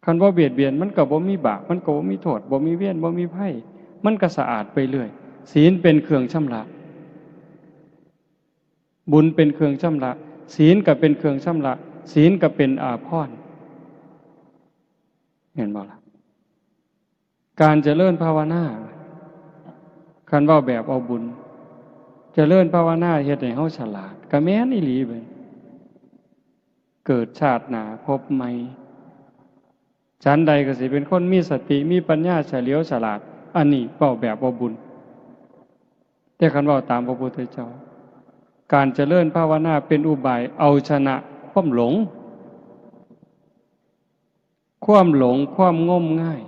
คันบ่เบียดเบียนมันก็บ่มีบาป มันก็บ่มีโทษ บ่มีเวร บ่มีภัย มันก็สะอาดไปเรื่อย ศีลเป็นเครื่องชำระ บุญเป็นเครื่องชำระ ศีลก็เป็นเครื่องชำระ ศีลก็เป็นอาภรณ์ เห็นบ่ล่ะ การเจริญภาวนา คันเว้าแบบเอาบุญ เจริญภาวนาเฮ็ดให้เฮาฉลาด ก็แม่นอีหลีเบิ่ง เกิดชาติหน้าพบใหม่ ฉันใดก็สิเป็นคนมีสติ มีปัญญาเฉลียวฉลาด อันนี้เว้าแบบเอาบุญ แต่คันเว้าตามพระพุทธเจ้า การเจริญภาวนาเป็นอุบายเอาชนะความหลง ความหลง ความงมงาย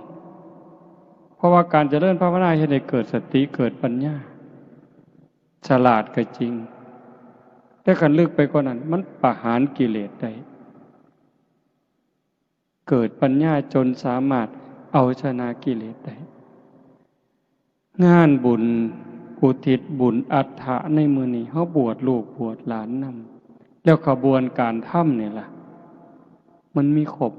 เพราะว่าการเจริญภาวนาเฮ็ดให้เกิดสติ เกิดปัญญา ฉลาดก็จริง แต่คันลึกไปกว่านั้น มันประหารกิเลสได้ เกิดปัญญาจนสามารถเอาชนะกิเลสได้ งานบุญอุทิศบุญอัฐะในมื้อนี้ เฮาบวชลูกบวชหลานนำ แล้วขบวนการทำนี่ล่ะ มันมีครบ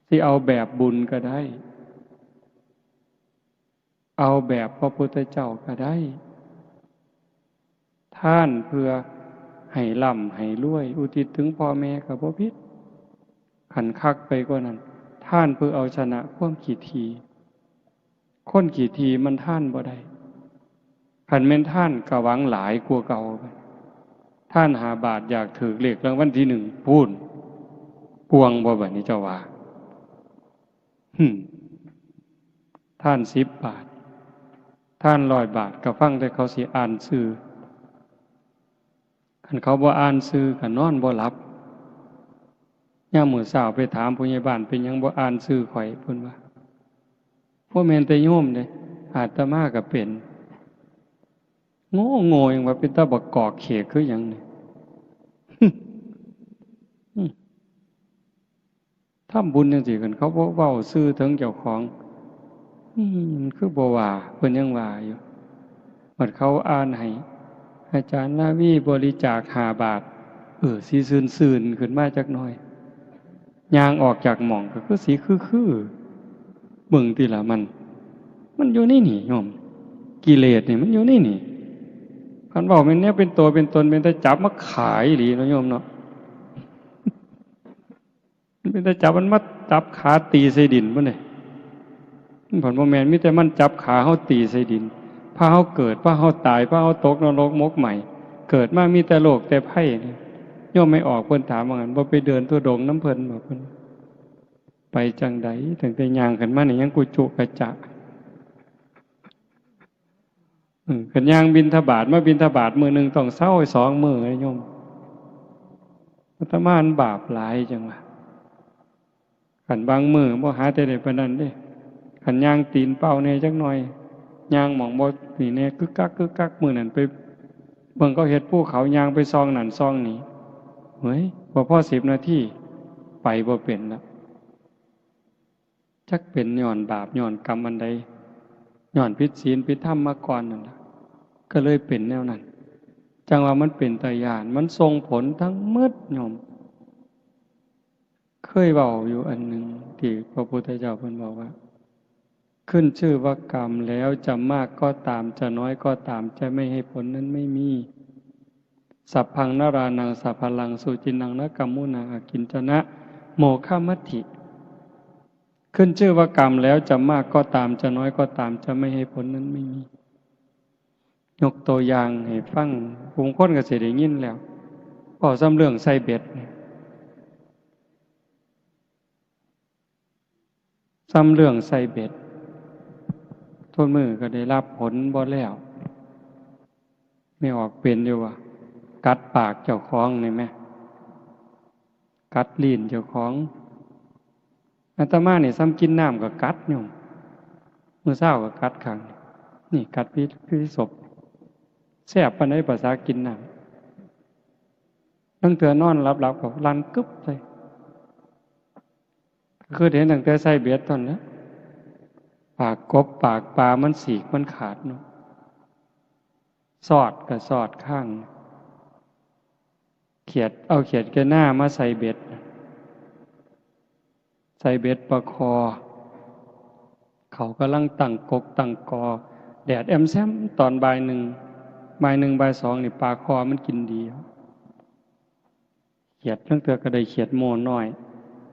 สิเอาแบบบุญก็ได้ เอาแบบพระพุทธเจ้าก็ได้ ทานเพื่อให้ร่ำให้รวย อุทิศถึงพ่อแม่ก็บ่ผิด คันคักไปกว่านั้น ทานเพื่อเอาชนะความขี้ถี่ คนขี้ถี่มันทานบ่ได้ คันแม่นทานก็หวังหลายกว่าเก่า ทานห้าบาทอยากถืกเลขรางวัลที่หนึ่งพู้น ปวงบ่บัดนี้เจ้าว่า หึ่ม ทานสิบบาท ทานร้อยบาท ก็ฟังแต่เขาสิอ่านชื่อ คันเขาบ่อ่านชื่อก็นอนบ่หลับ ยามมื้อเช้าไปถามผู้ใหญ่บ้าน เป็นหยังบ่อ่านชื่อข้อย เพิ่นว่า บ่แม่นแต่โยมเด้ อาตมาก็เป็น โง่โง่ยังว่าเป็นตาบักกอกเขกคือหยังนี่ ทำบุญจังซี่ คันเขาบ่เว้าชื่อถึงเจ้าของ อืม มันคือบ่ว่า เพิ่นยังว่าอยู่ บัดเขาอ่านให้ อาจารย์ลาวีบริจาคห้าบาท เออ สิซื่นๆ ขึ้นมาจักหน่อย ย่างออกจากหม่องก็คือสิคือๆ เบิ่งติล่ะมัน มันอยู่ในนี่โยม กิเลสนี่มันอยู่ในนี่ คันเว้าแม่นแนวเป็นตัวเป็นตน เป็นตาจับมาขายอีหลีเนาะโยมเนาะ มันเป็นตาจับมันมาจับขาตีใส่ดินพุ้นเด้ มันผัดบ่แม่น มีแต่มันจับขาเฮาตีใส่ดิน พาเฮาเกิด พาเฮาตาย พาเฮาตกนรกหมกไหม้ เกิดมามีแต่โรคแต่ภัยนี่ โยมไม่ออกเพิ่นถามว่างั้น บ่ไปเดินธุดงค์นำเพิ่นบ่ เพิ่น ไปจั่งใด ตั้งแต่ย่างขึ้นมานี่ยังกุจุกะจะ อืม คันย่างบิณฑบาต มาบิณฑบาตมื้อหนึ่งต้องเซาสองมื้อเลยโยม อาตมามันบาปหลายจังวะ คันบางมื้อบ่หาแต่ได้ปานนั้นเด้ คันย่างตีนเปล่าแหน่จักหน่อย ย่างหม่องบ่นี่แหน่ กึกกักกึกกัก มื้อนั้นไปเบิ่งเขาเฮ็ดภูเขา ย่างไปซองนั่นซองนี่ เฮ้ย บ่พอสิบนาที ไปบ่เป็นละ จักเป็นย้อนบาปย้อนกรรมอันใด ย้อนผิดศีลผิดธรรมมาก่อนนั่นล่ะ ก็เลยเป็นแนวนั้น จั่งว่ามันเป็นตาย้าน มันส่งผลทั้งหมดโยม เคยเว้าอยู่อันหนึ่ง ที่พระพุทธเจ้าเพิ่นบอกว่า ขึ้นชื่อว่ากรรมแล้ว จะมากก็ตาม จะน้อยก็ตาม จะไม่ให้ผลนั้นไม่มี สัพพังนรานัง สัพพะลัง สุจินัง นะกัมมุนา อากิญจนะ โมฆะมัตถิ ขึ้นชื่อว่ากรรมแล้ว จะมากก็ตาม จะน้อยก็ตาม จะไม่ให้ผลนั้นไม่มี ยกตัวอย่างให้ฟัง บางคนก็สิได้ยินแล้ว เว้าส่ำเรื่องใส่เบ็ดนี่ ส่ำเรื่องใส่เบ็ด ทุกมื้อก็ได้รับผลบ่แล้ว แม่ออกเป็นอยู่ว่า กัดปากเจ้าของนี่แหม กัดลิ้นเจ้าของ อาตมานี่ส่ำกินน้ำก็กัดโยม มื้อเช้าก็กัดข้าง นี่กัดพิ พิสพ แซ่บปานใดภาษากินน้ำ ลางเทื่อนอนหลับๆ ก็ลั่นกึบใส่ คือเห็นตั้งแต่ใส่เบ็ดตอนนั้น ปากกบปากปลามันสีกมันขาดเนาะ สอดก็สอดข้าง เขียด เอาเขียดแกหน้ามาใส่เบ็ด ใส่เบ็ดปลาคอ เขากำลังตั้งกกตั้งกอ แดดแอมแซมตอนบ่ายหนึ่ง บ่ายหนึ่งบ่ายสองนี่ปลาคอมันกินดี เขียดลางเทื่อก็ได้เขียดโม่น้อย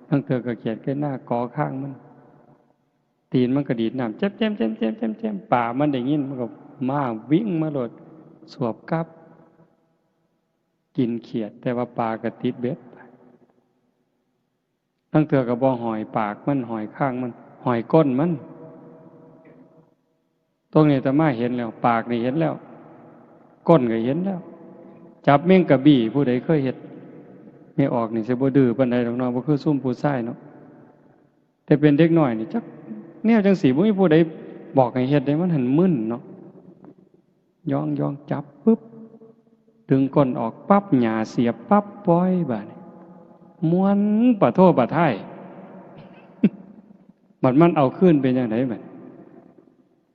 ลางเทื่อก็เขียดแกหน้ากอข้างมัน ตีนมันก็ดีดน้ำ แจ้มๆๆๆๆ ปลามันได้ยินมันก็มาวิ่งมาโลด สวบกลับ กินเขียด แต่ว่าปลาก็ติดเบ็ด ลางเทื่อก็บ่ห้อยปากมัน ห้อยข้างมัน ห้อยก้นมัน ตรงนี้อาตมาเห็นแล้ว ปากนี่เห็นแล้ว ก้นก็เห็นแล้ว จับแมงกะบี้ ผู้ใดเคยเฮ็ด แม่ออกนี่สิบ่ดื้อปานใดดอกเนาะ บ่คือซุมผู้ชายเนาะ แต่เป็นเด็กน้อยนี่จักแนวจั่งซี้ บ่มีผู้ใดบอกให้เฮ็ดเด้ มันหั้นมึนเนาะ ย้องๆ จับปึ๊บ ดึงก้นออกปั๊บ หญ้าเสียบปั๊บ ปล่อยบาดนี้ ม่วนปะโท้ปะท้าย บัดมันเอาคืนเป็นจั่งใดบัด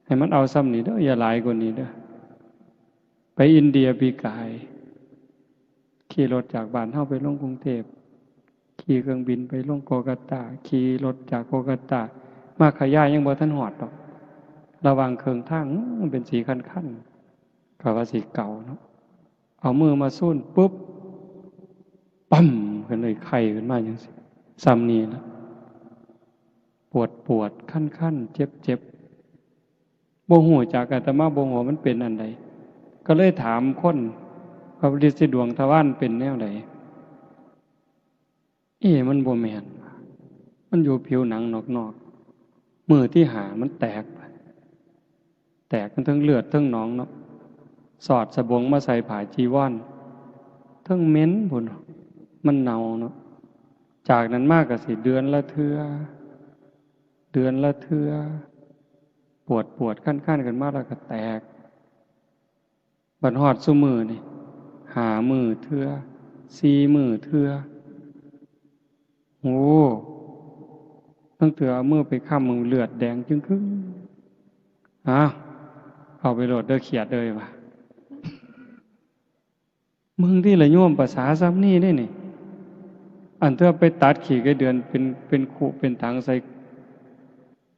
ให้มันเอาส่ำนี้เด้อ อย่าหลายกว่านี้เด้อ ไปอินเดียปีกาย ขี่รถจากบ้านเฮาไปลงกรุงเทพฯ ขี่เครื่องบินไปลงโกลกัตตา ขี่รถจากโกลกัตตา มาขยายยังบ่ทันฮอดดอก ระหว่างเครื่องทาง อื้อ มันเป็นสีคันๆ ก็ว่าสิเก่าเนาะ เอามือมาซูนปุ๊บ ปั๊ม ขึ้นเลย ไข้ขึ้นมาจั่งซี้ ส่ำนี้ล่ะ ปวดปวด คันๆ เจ็บๆ บ่ฮู้จัก อาตมาบ่ฮู้ว่ามันเป็นอันใด ก็เลยถามคน ว่าฤทธิ์สีดวงทวารเป็นแนวใด เอ๊ะ มันบ่แม่น มันอยู่ผิวหนังนอก มื้อที่ห้ามันแตก แตกมันทั้งเลือดทั้งหนองเนาะ สอดสบงมาใส่ผ้าจีวร ทั้งเหม็นพุ้น มันเน่าเนาะ จากนั้นมาก็สิเดือนละเทื่อ เดือนละเทื่อ ปวดปวดคันคันๆ ขึ้นมาแล้วก็แตก บัดฮอดซุมื้อนี่ ห้ามื้อเทื่อ สี่มื้อเทื่อ โอ้ ตั้งแต่เอามือไปค้ำ มันเลือดแดงจึงครึ่ง อ้าว เอาไปโลดเด้อเขียดเอ้ยว่ะ มึงที่ละโยม ภาษาซ้ำนี่ได้นี่ อันเธอไปตัดขี้ไก่เดือนเป็น เป็นคุเป็นถังใส่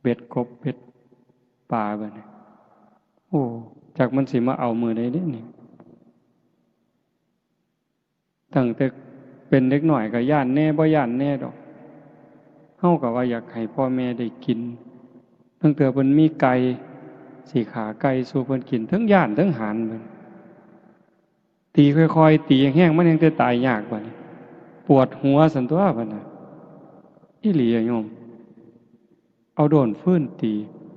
เบ็ดกบเบ็ดปลาบัดนี้ โอ้ จักมันสิมาเอามื้อใดเด้นี่ ตั้งแต่เป็นเด็กน้อยก็ย้านแหน่บ่ย้านแหน่ดอก เฮาก็ว่าอยากให้พ่อแม่ได้กิน ตั้งแต่เพิ่นมีไก่ สิฆ่าไก่สู่เพิ่นกิน ทั้งย้านทั้งหานเพิ่น ตีค่อยๆ ตีแฮงๆ มันแฮงแต่ตายยากบัดนี้ ปวดหัวซั่นตั๊วบัดน่ะ อีหลีอะโยม เอาด้นฟืนตี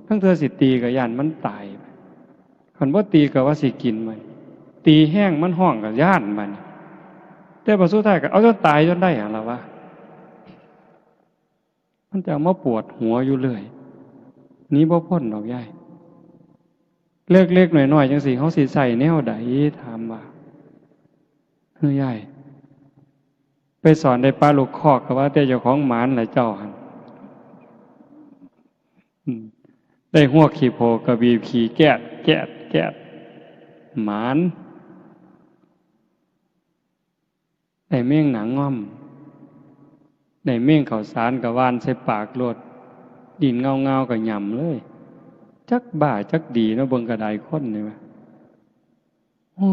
ทั้งเทื่อสิตีก็ย้านมันตาย คันบ่ตีก็ว่าสิกินมัน ตีแฮงมันฮ้องก็ย้านมัน แต่บัดสุดท้ายก็เอาจนตายจนได้หั่นล่ะวะ มันจะมาปวดหัวอยู่เรื่อย หนีบ่พ้นดอกยาย เล็กๆ น้อยๆ จังซี้ เฮาสิใช้แนวใด ถามว่า เฮ้ยยาย ไปสอนได้ปลาลูกคอกก็ว่าแต่เจ้าของหมานล่ะเจ้าหั่น อืม ได้ฮวกขี้โพกก็บีบขี้แก๊ด แก๊ด แก๊ด หมาน ได้แมงหนางง่อม ได้แมงข้าวสารก็หว่านใส่ปากโลด ดิ้นเงาๆ ก็หย่ำเลย จักบ้าจักดีเนาะ เบิ่งกระไดคนนี่วะ โอ้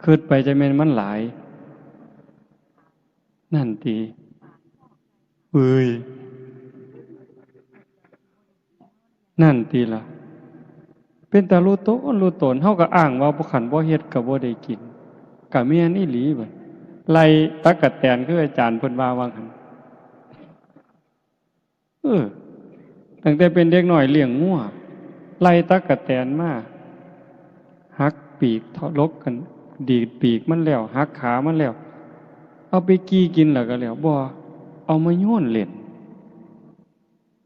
คิดไปจะแม่นมันหลาย นั่นติ เอ้ย นั่นติล่ะ เป็นตารู้ตนรู้ตน เฮาก็อ้างว่าบ่ คันบ่เฮ็ดก็บ่ได้กิน ก็แม่นอีหลีบัด ไล่ตั๊กแตนคืออาจารย์เพิ่นว่าว่าหั่น เออ ตั้งแต่เป็นเด็กน้อยเลี้ยงงัว ไล่ตั๊กแตนมา หักปีก ทะลกกัน ดีดปีกมันแล้ว หักขามันแล้ว เอาไปกี่กินแล้วก็แล้ว บ่ เอามาโยนเล่น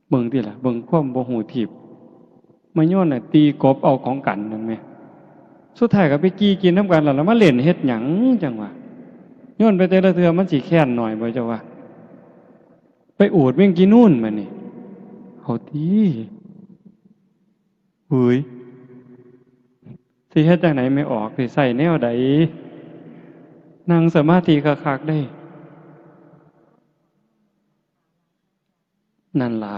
เบิ่งติล่ะ เบิ่งความบ่ฮู้ทีบ มาโยนน่ะ ตีกบเอาของกันนั่นแหม สุดท้ายก็ไปกี่กินนำกันแล้ว แล้วมาเล่นเฮ็ดหยังจั่งวะ โยนไปแต่ละเทื่อมันสิแค้นหน่อยบ่เจ้าว่า ไปอูดแมงจีนูนมานี่ เอาติ เฮ้ย สิเฮ็ดจั่งใด๋ไม่ออก สิใช้แนวใด๋ นั่งสมาธิคักๆ เด้ นั่นล่ะ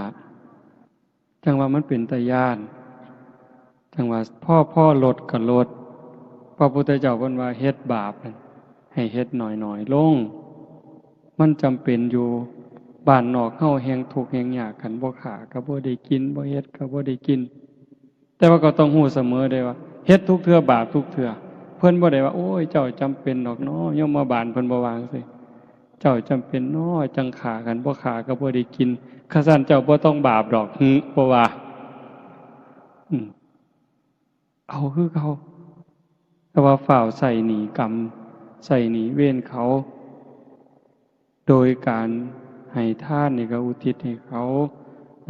จั่งว่ามันเป็นตาย้าน จั่งว่าพอ พอลดก็ลด พระพุทธเจ้าเพิ่นว่าเฮ็ดบาปนั่น ให้เฮ็ดน้อยๆ ลง มันจำเป็นอยู่ บ้านนอกเฮาแฮ่งทุกข์แฮ่งยาก คันบ่ฆ่าก็บ่ได้กิน บ่เฮ็ดก็บ่ได้กิน แต่ว่าก็ต้องฮู้เสมอเด้ว่า เฮ็ดทุกเทื่อบาปทุกเทื่อ เพิ่นบ่ได้ว่า โอ้ย เจ้าจำเป็นดอกเนาะ ยมบาลเพิ่นบ่ว่าจั่งซี้ เจ้าจำเป็นเนาะ จั่งฆ่า คันบ่ฆ่าก็บ่ได้กิน คันซั้นเจ้าบ่ต้องบาปดอก หึ บ่ว่า อืม เอาคือเก่า แต่ว่าฟ้าวใช้หนี้กรรม ใช้หนี้เวรเขา โดยการให้ทานนี่ก็อุทิศให้เขา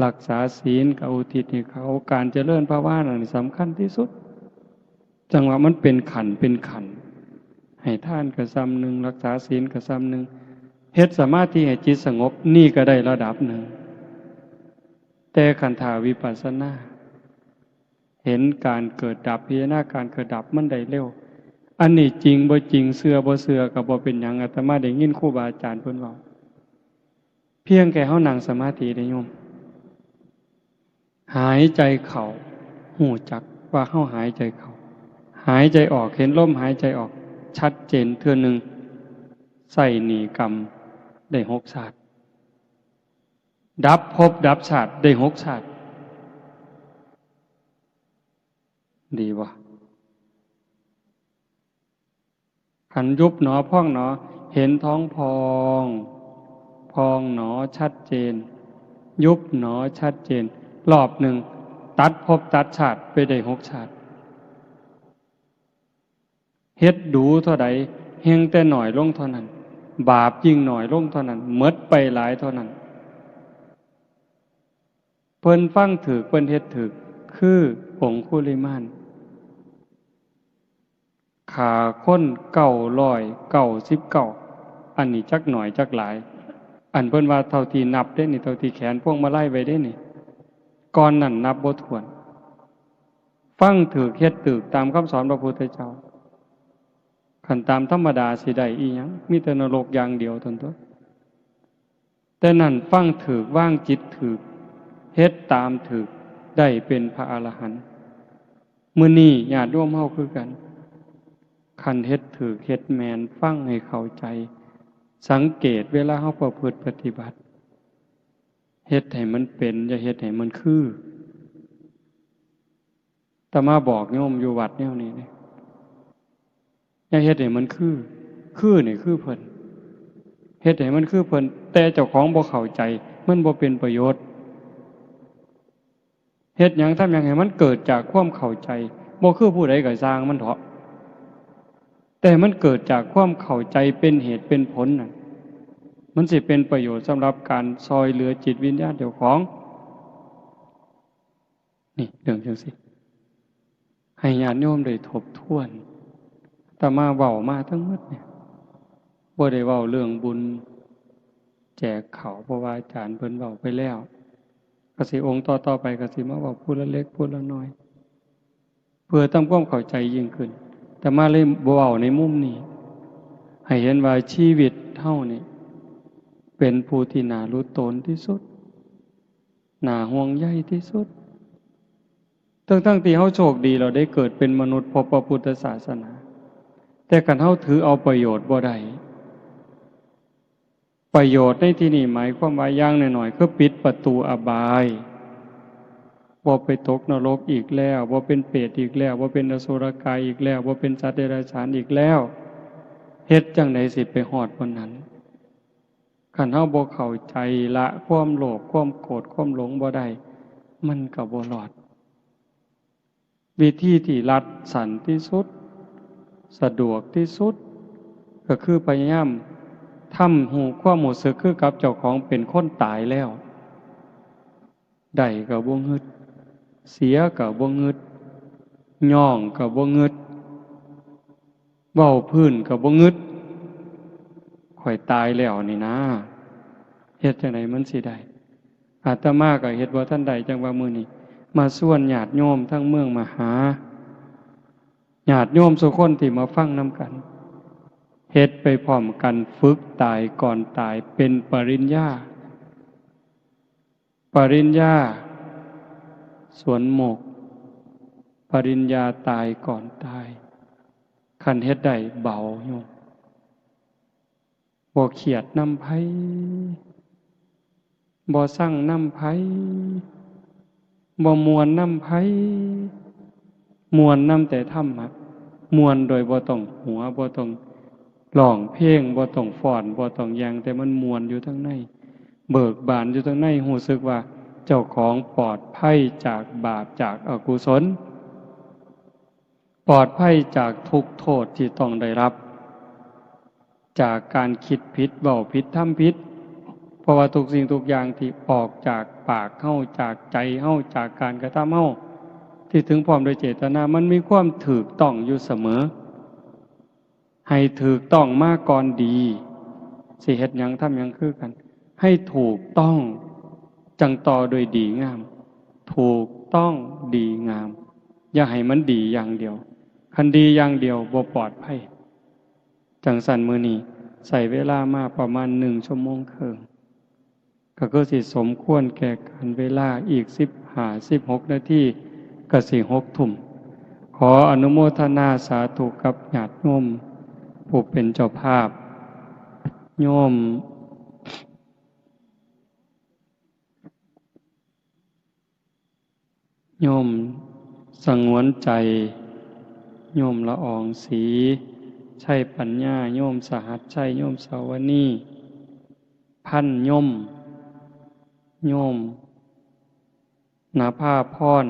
รักษาศีลก็อุทิศให้เขา การเจริญภาวนานี่สำคัญที่สุด จั่งว่ามันเป็นขั้นเป็นขั้น ให้ทานก็ส่ำหนึ่ง รักษาศีลก็ส่ำหนึ่ง เฮ็ดสมาธิให้จิตสงบ นี่ก็ได้ระดับหนึ่ง แต่คันถ้าวิปัสสนา เห็นการเกิดดับ พิจารณาการเกิดดับมันได้เร็ว อันนี้จริงบ่จริง เชื่อบ่เชื่อก็บ่เป็นหยัง อาตมาได้ยินครูบาอาจารย์เพิ่นเว้า เพียงแค่เฮานั่งสมาธิเด้โยม หายใจเข้า ฮู้จักว่าเฮาหายใจเข้า หายใจออก เห็นลมหายใจออก ชัดเจนเทื่อหนึ่ง ใช้หนี้กรรมได้หกชาติ ดับภพดับชาติได้หกชาติ ดีบ่ คันยุบหนอพองหนอ เห็นท้องพอง พองหนอชัดเจน ยุบหนอชัดเจน รอบหนึ่ง ตัดภพตัดชาติไปได้หกชาติ เฮ็ดดูเท่าใด แฮ่งแต่น้อยลงเท่านั้น บาปยิ่งน้อยลงเท่านั้น หมดไปหลายเท่านั้น เพิ่นฟังถูก เพิ่นเฮ็ดถูก คือองคุลิมาน ฆ่าคนเก้าร้อยเก้าสิบเก้า อันนี้จักน้อยจักหลาย อันเพิ่นว่าเท่าที่นับเด้นี่ เท่าที่แขวนพวงมาลัยไว้เด้นี่ ก่อนนั้นนับบ่ถ้วน ฟังถูก เฮ็ดถูกตามคำสอนพระพุทธเจ้า คันตามธรรมดาสิได้อีหยัง มีแต่นรกอย่างเดียวเท่านั้นตั๊ว แต่นั้นฟังถูก วางจิตถูก เฮ็ดตามถูก ได้เป็นพระอรหันต์ มื้อนี้ญาติโยมเฮาคือกัน คันเฮ็ดถูก เฮ็ดแม่น ฟังให้เข้าใจ สังเกตเวลาเฮาประพฤติปฏิบัติ เฮ็ดให้มันเป็น อย่าเฮ็ดให้มันคือ อาตมาบอกโยมอยู่วัดแนวนี้เด้ อย่าเฮ็ดให้มันคือ คือนี่คือเพิ่น เฮ็ดให้มันคือเพิ่น แต่เจ้าของบ่เข้าใจ มันบ่เป็นประโยชน์ เฮ็ดหยังทำหยังให้มันเกิดจากความเข้าใจ บ่คือผู้ใดก็ซ่างมันเถาะ แต่มันเกิดจากความเข้าใจเป็นเหตุเป็นผลน่ะ มันสิเป็นประโยชน์สำหรับการซ่อยเหลือจิตวิญญาณเจ้าของ นี่เรื่องจั่งซี้ ให้ญาติโยมได้ทบทวน อาตมาเว้ามาทั้งหมดเนี่ย บ่ได้เว้าเรื่องบุญแจกข้าว เพราะว่าอาจารย์เพิ่นเว้าไปแล้ว ก็สิองค์ต่อๆไปก็สิมาเว้าผู้ละเล็กผู้ละน้อย เพื่อทำความเข้าใจยิ่งขึ้น อาตมาเลยเว้าในมุมนี้ ให้เห็นว่าชีวิตเฮานี่ เป็นผู้ที่น่าหลุดโตนที่สุด น่าห่วงใยที่สุด ทั้งๆที่เฮาโชคดี เราได้เกิดเป็นมนุษย์พบพระพุทธศาสนา แต่คันเฮาถือเอาประโยชน์บ่ได้ ประโยชน์ในที่นี้หมายความว่าอย่างน้อยๆ คือปิดประตูอบาย บ่ไปตกนรกอีกแล้ว บ่เป็นเปรตอีกแล้ว บ่เป็นอสุรกายอีกแล้ว บ่เป็นสัตว์เดรัจฉานอีกแล้ว เฮ็ดจั่งใดสิไปฮอดวันนั้น คันเฮาบ่เข้าใจละความโลภ ความโกรธ ความหลงบ่ได้ มันก็บ่รอด วิธีที่รัดสั้นที่สุด สะดวกที่สุด ก็คือพยายามทำฮู้ความรู้สึกคือกับเจ้าของเป็นคนตายแล้ว ได้ก็บ่งึด เสียก็บ่งึด ย้องก็บ่งึด เว้าพื้นก็บ่งึด ข้อยตายแล้วนี่นะ เฮ็ดจั่งใดมันสิได้ อาตมาก็เฮ็ดบ่ทันได้ จั่งว่ามื้อนี้มาชวนญาติโยมทั้งเมืองมหา ญาติโยมซุคนที่มาฟังนำกัน เฮ็ดไปพร้อมกัน ฝึกตายก่อนตาย เป็นปริญญา ปริญญาสวนโมกข์ ปริญญาตายก่อนตาย คันเฮ็ดได้เบาโยม บ่เครียดนำไผ บ่ซังนำไผ บ่ม่วนนำไผ ม่วนนำแต่ธรรมะ ม่วนโดยบ่ต้องหัว บ่ต้องร้องเพลง บ่ต้องฟ้อน บ่ต้องหยัง แต่มันม่วนอยู่ทางใน เบิกบานอยู่ทางใน รู้สึกว่าเจ้าของปลอดภัยจากบาป จากอกุศล ปลอดภัยจากทุกข์โทษที่ต้องได้รับ จากการคิดผิด เว้าผิด ทำผิด เพราะว่าทุกสิ่งทุกอย่างที่ออกจากปากเฮา จากใจเฮา จากการกระทำเฮา ที่ถึงพร้อมโดยเจตนา มันมีความถูกต้องอยู่เสมอ ให้ถูกต้องมาก่อนดี สิเฮ็ดหยังทำหยังคือกัน ให้ถูกต้อง จั่งต่อโดยดีงาม ถูกต้องดีงาม อย่าให้มันดีอย่างเดียว คันดีอย่างเดียวบ่ปลอดภัย จั่งซั้นมื้อนี้ใช้เวลามาประมาณหนึ่งชั่วโมงครึ่ง ก็คือสิสมควรแก่กาลเวลา อีกสิบห้า สิบหกนาทีก็สิหกทุ่ม ขออนุโมทนาสาธุกับญาติโยมผู้เป็นเจ้าภาพ โยม โยมสงวนใจ โยมละอองศรี ชัยปัญญา โยมสหัสชัย โยมสาวนี พันยม โยม นภาพร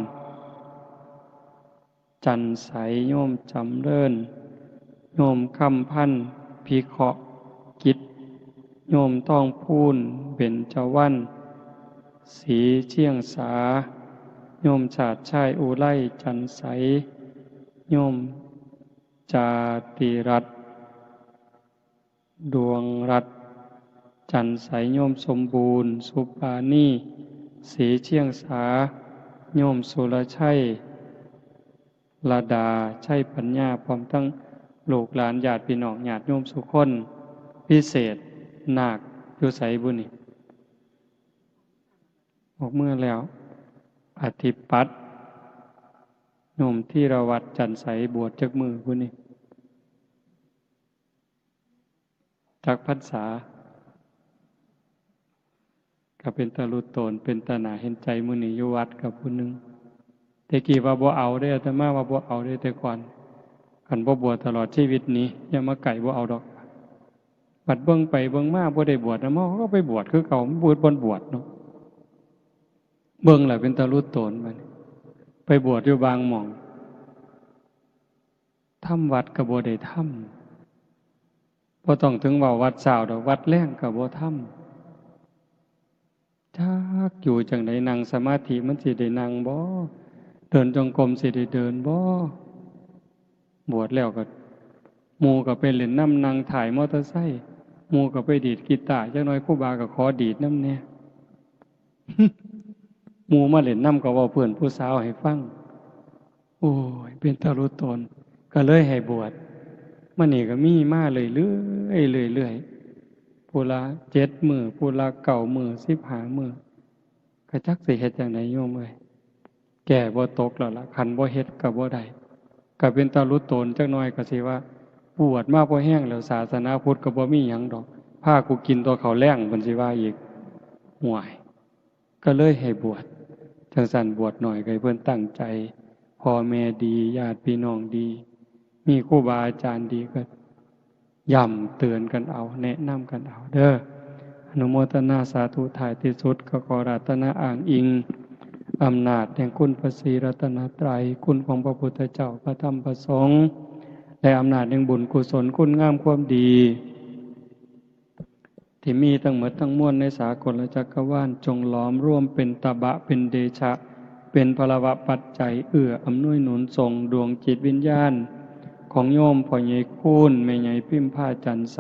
จันทร์ใส โยมจำเริญ โยมคำพันธ์ พิเคราะห์กิจ โยมทองพูน เบญจวรรณ ศรีเชียงสา โยมชาติชาย อุไร จันทร์ใส โยมจาติรัตน์ ดวงรัตน์ จันทร์ใส โยมสมบูรณ์ สุปานี ศรีเชียงสา โยมสุรชัย ระดา ชัยปัญญา พร้อมทั้งลูกหลานญาติพี่น้องญาติโยมสุคน พิเศษ นาคอยู่ไสบุนี่ ออกเมือแล้ว อธิปัตย์ โยมธีรวัตร จันทร์ใส บวชจักมื้อบุนี่ จักพรรษา ก็เป็นตาลุโตน เป็นตาหนาเห็นใจ มื้อนี้อยู่วัดกับผู้หนึ่ง แต่กี้ว่าบ่เอาเด้ อาตมาว่าบ่เอาเด้ แต่ก่อน คันบ่บวชตลอดชีวิตนี้ อย่ามาใกล้ บ่เอาดอก บัดเบิ่งไปเบิ่งมาบ่ได้บวชนำ เฮาก็ไปบวชคือเก่า มันบ่บวช บ่บวชเนาะ เบิ่งแล้วเป็นตาลุโตนบัดนี้ ไปบวชอยู่บางหม่อง ทำวัดก็บ่ได้ทำ บ่ต้องถึงเว้าวัดเช้าดอก วัดแลงก็บ่ทำ จักอยู่จั่งใด นั่งสมาธิมันสิได้นั่งบ่ เดินจงกรมสิได้เดินบ่ บวชแล้วก็ หมู่ก็ไปเล่นนำ นั่งท้ายมอเตอร์ไซค์ หมู่ก็ไปดีดกีตาร์ จักหน่อยครูบาก็ขอดีดนำแหน่ หมู่มาเล่นนำก็เว้าเพื่อนผู้สาวให้ฟัง โอ้ย เป็นตาลุโตน ก็เลยให้บวช มานี่ก็มีมาเรื่อยๆ เรื่อยๆ ผู้ละเจ็ดมื้อ ผู้ละเก้ามื้อ สิบห้ามื้อ ก็จักสิเฮ็ดจั่งใดโยมเอ้ย แก้บ่ตกแล้วล่ะ คันบ่เฮ็ดก็บ่ได้ ก็เป็นตาลุโตนจักหน่อย ก็สิว่า บวชมาพอแฮงแล้ว ศาสนาพุทธก็บ่มีหยังดอก พากูกินแต่ข้าวแลง เพิ่นสิว่าอีก ห่วย ก็เลยให้บวช จั่งซั้นบวชหน่อยก็ให้เพิ่นตั้งใจ พ่อแม่ดี ญาติพี่น้องดี มีครูบาอาจารย์ดีก็ย้ำเตือนกันเอา แนะนำกันเอาเด้อ อนุโมทนาสาธุ ท้ายที่สุดก็ขออาราธนาอ้างอิงอำนาจแห่งคุณพระศรีรัตนตรัย คุณของพระพุทธเจ้า พระธรรม พระสงฆ์ และอำนาจแห่งบุญกุศล คุณงามความดี ที่มีทั้งหมดทั้งมวลในสากลจักรวาล จงหลอมรวมเป็นตบะ เป็นเดชะ เป็นพลวปัจจัย เอื้ออำนวยหนุนส่งดวงจิตวิญญาณ ของโยมพ่อใหญ่คูณ แม่ใหญ่พิมพา จันทร์ใส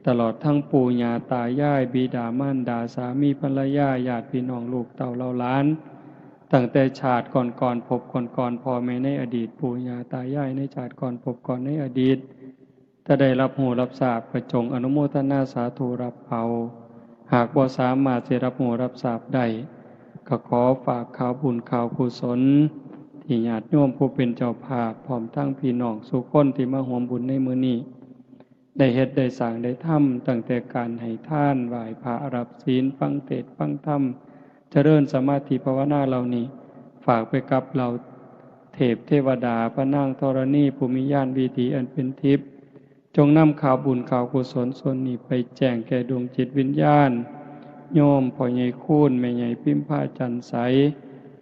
ตลอดทั้งปู่ย่าตายาย บิดามารดา สามีภรรยา ญาติพี่น้อง ลูกเต้าเหล่าหลาน ตั้งแต่ชาติก่อนๆ ภพก่อนๆ พ่อแม่ในอดีต ปู่ย่าตายายในชาติก่อน ภพก่อนในอดีต ถ้าได้รับรู้รับทราบ ก็จงอนุโมทนาสาธุรับเอา หากบ่สามารถสิรับรู้รับทราบได้ ก็ขอฝากข่าวบุญข่าวกุศล ที่ญาติโยมผู้เป็นเจ้าภาพ พร้อมทั้งพี่น้องสู่คนที่มาร่วมบุญในมื้อนี้ ได้เฮ็ดได้สร้างได้ทำ ตั้งแต่การให้ทาน ไหว้พระ รับศีล ฟังเทศน์ฟังธรรม เจริญสมาธิภาวนาเหล่านี้ ฝากไปกับเหล่าเทพเทวดา พระนางธรณี ผู้มีญาณวิถีอันเป็นทิพย์ จงนำข่าวบุญข่าวกุศลส่วนนี้ไปแจ้งแก่ดวงจิตวิญญาณ โยมพ่อใหญ่คูณ แม่ใหญ่พิมพา จันทร์ใส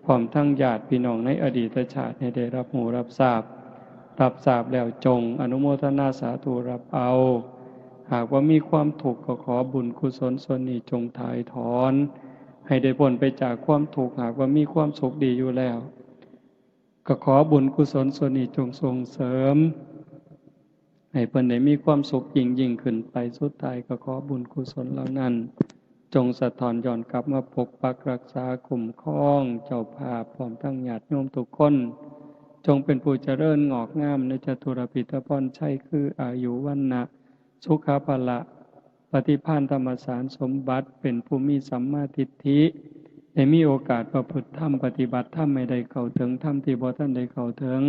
พร้อมทั้งญาติพี่น้องในอดีตชาติให้ได้รับรู้รับทราบ รับทราบแล้วจงอนุโมทนาสาธุรับเอา หากว่ามีความทุกข์ก็ขอบุญกุศลส่วนนี้จงถ่ายถอน ให้ได้พ้นไปจากความทุกข์ หากว่ามีความสุขดีอยู่แล้ว ก็ขอบุญกุศลส่วนนี้จงส่งเสริม ให้เพิ่นได้มีความสุขยิ่งยิ่งขึ้นไป สุดท้ายก็ขอบุญกุศลเหล่านั้น จงสะท้อนย้อนกลับมาปกปักรักษาคุ้มครองเจ้าภาพ พร้อมทั้งญาติโยมทุกคน จงเป็นผู้เจริญงอกงามในจตุรพิธพรชัย คืออายุ วรรณะ สุขะ พละ ปฏิภาณ ธรรมสารสมบัติ เป็นผู้มีสัมมาทิฏฐิ ได้มีโอกาสประพฤติธรรม ปฏิบัติธรรมให้ได้เข้าถึงธรรมที่บ่ทันได้เข้าถึง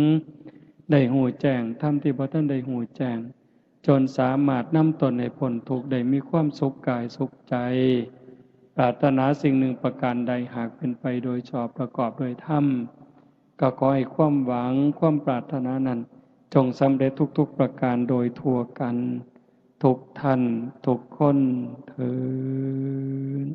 ได้ฮู้แจ้งธรรมที่บ่ทันได้ฮู้แจ้ง จนสามารถนำตนให้พ้นทุกข์ ได้มีความสุขกายสุขใจ ปรารถนาสิ่งหนึ่งประการใด หากเป็นไปโดยชอบประกอบโดยธรรม ก็ขอให้ความหวังความปรารถนานั้น จงสำเร็จทุกๆประการโดยทั่วกัน ทุกท่านทุกคนเทอญ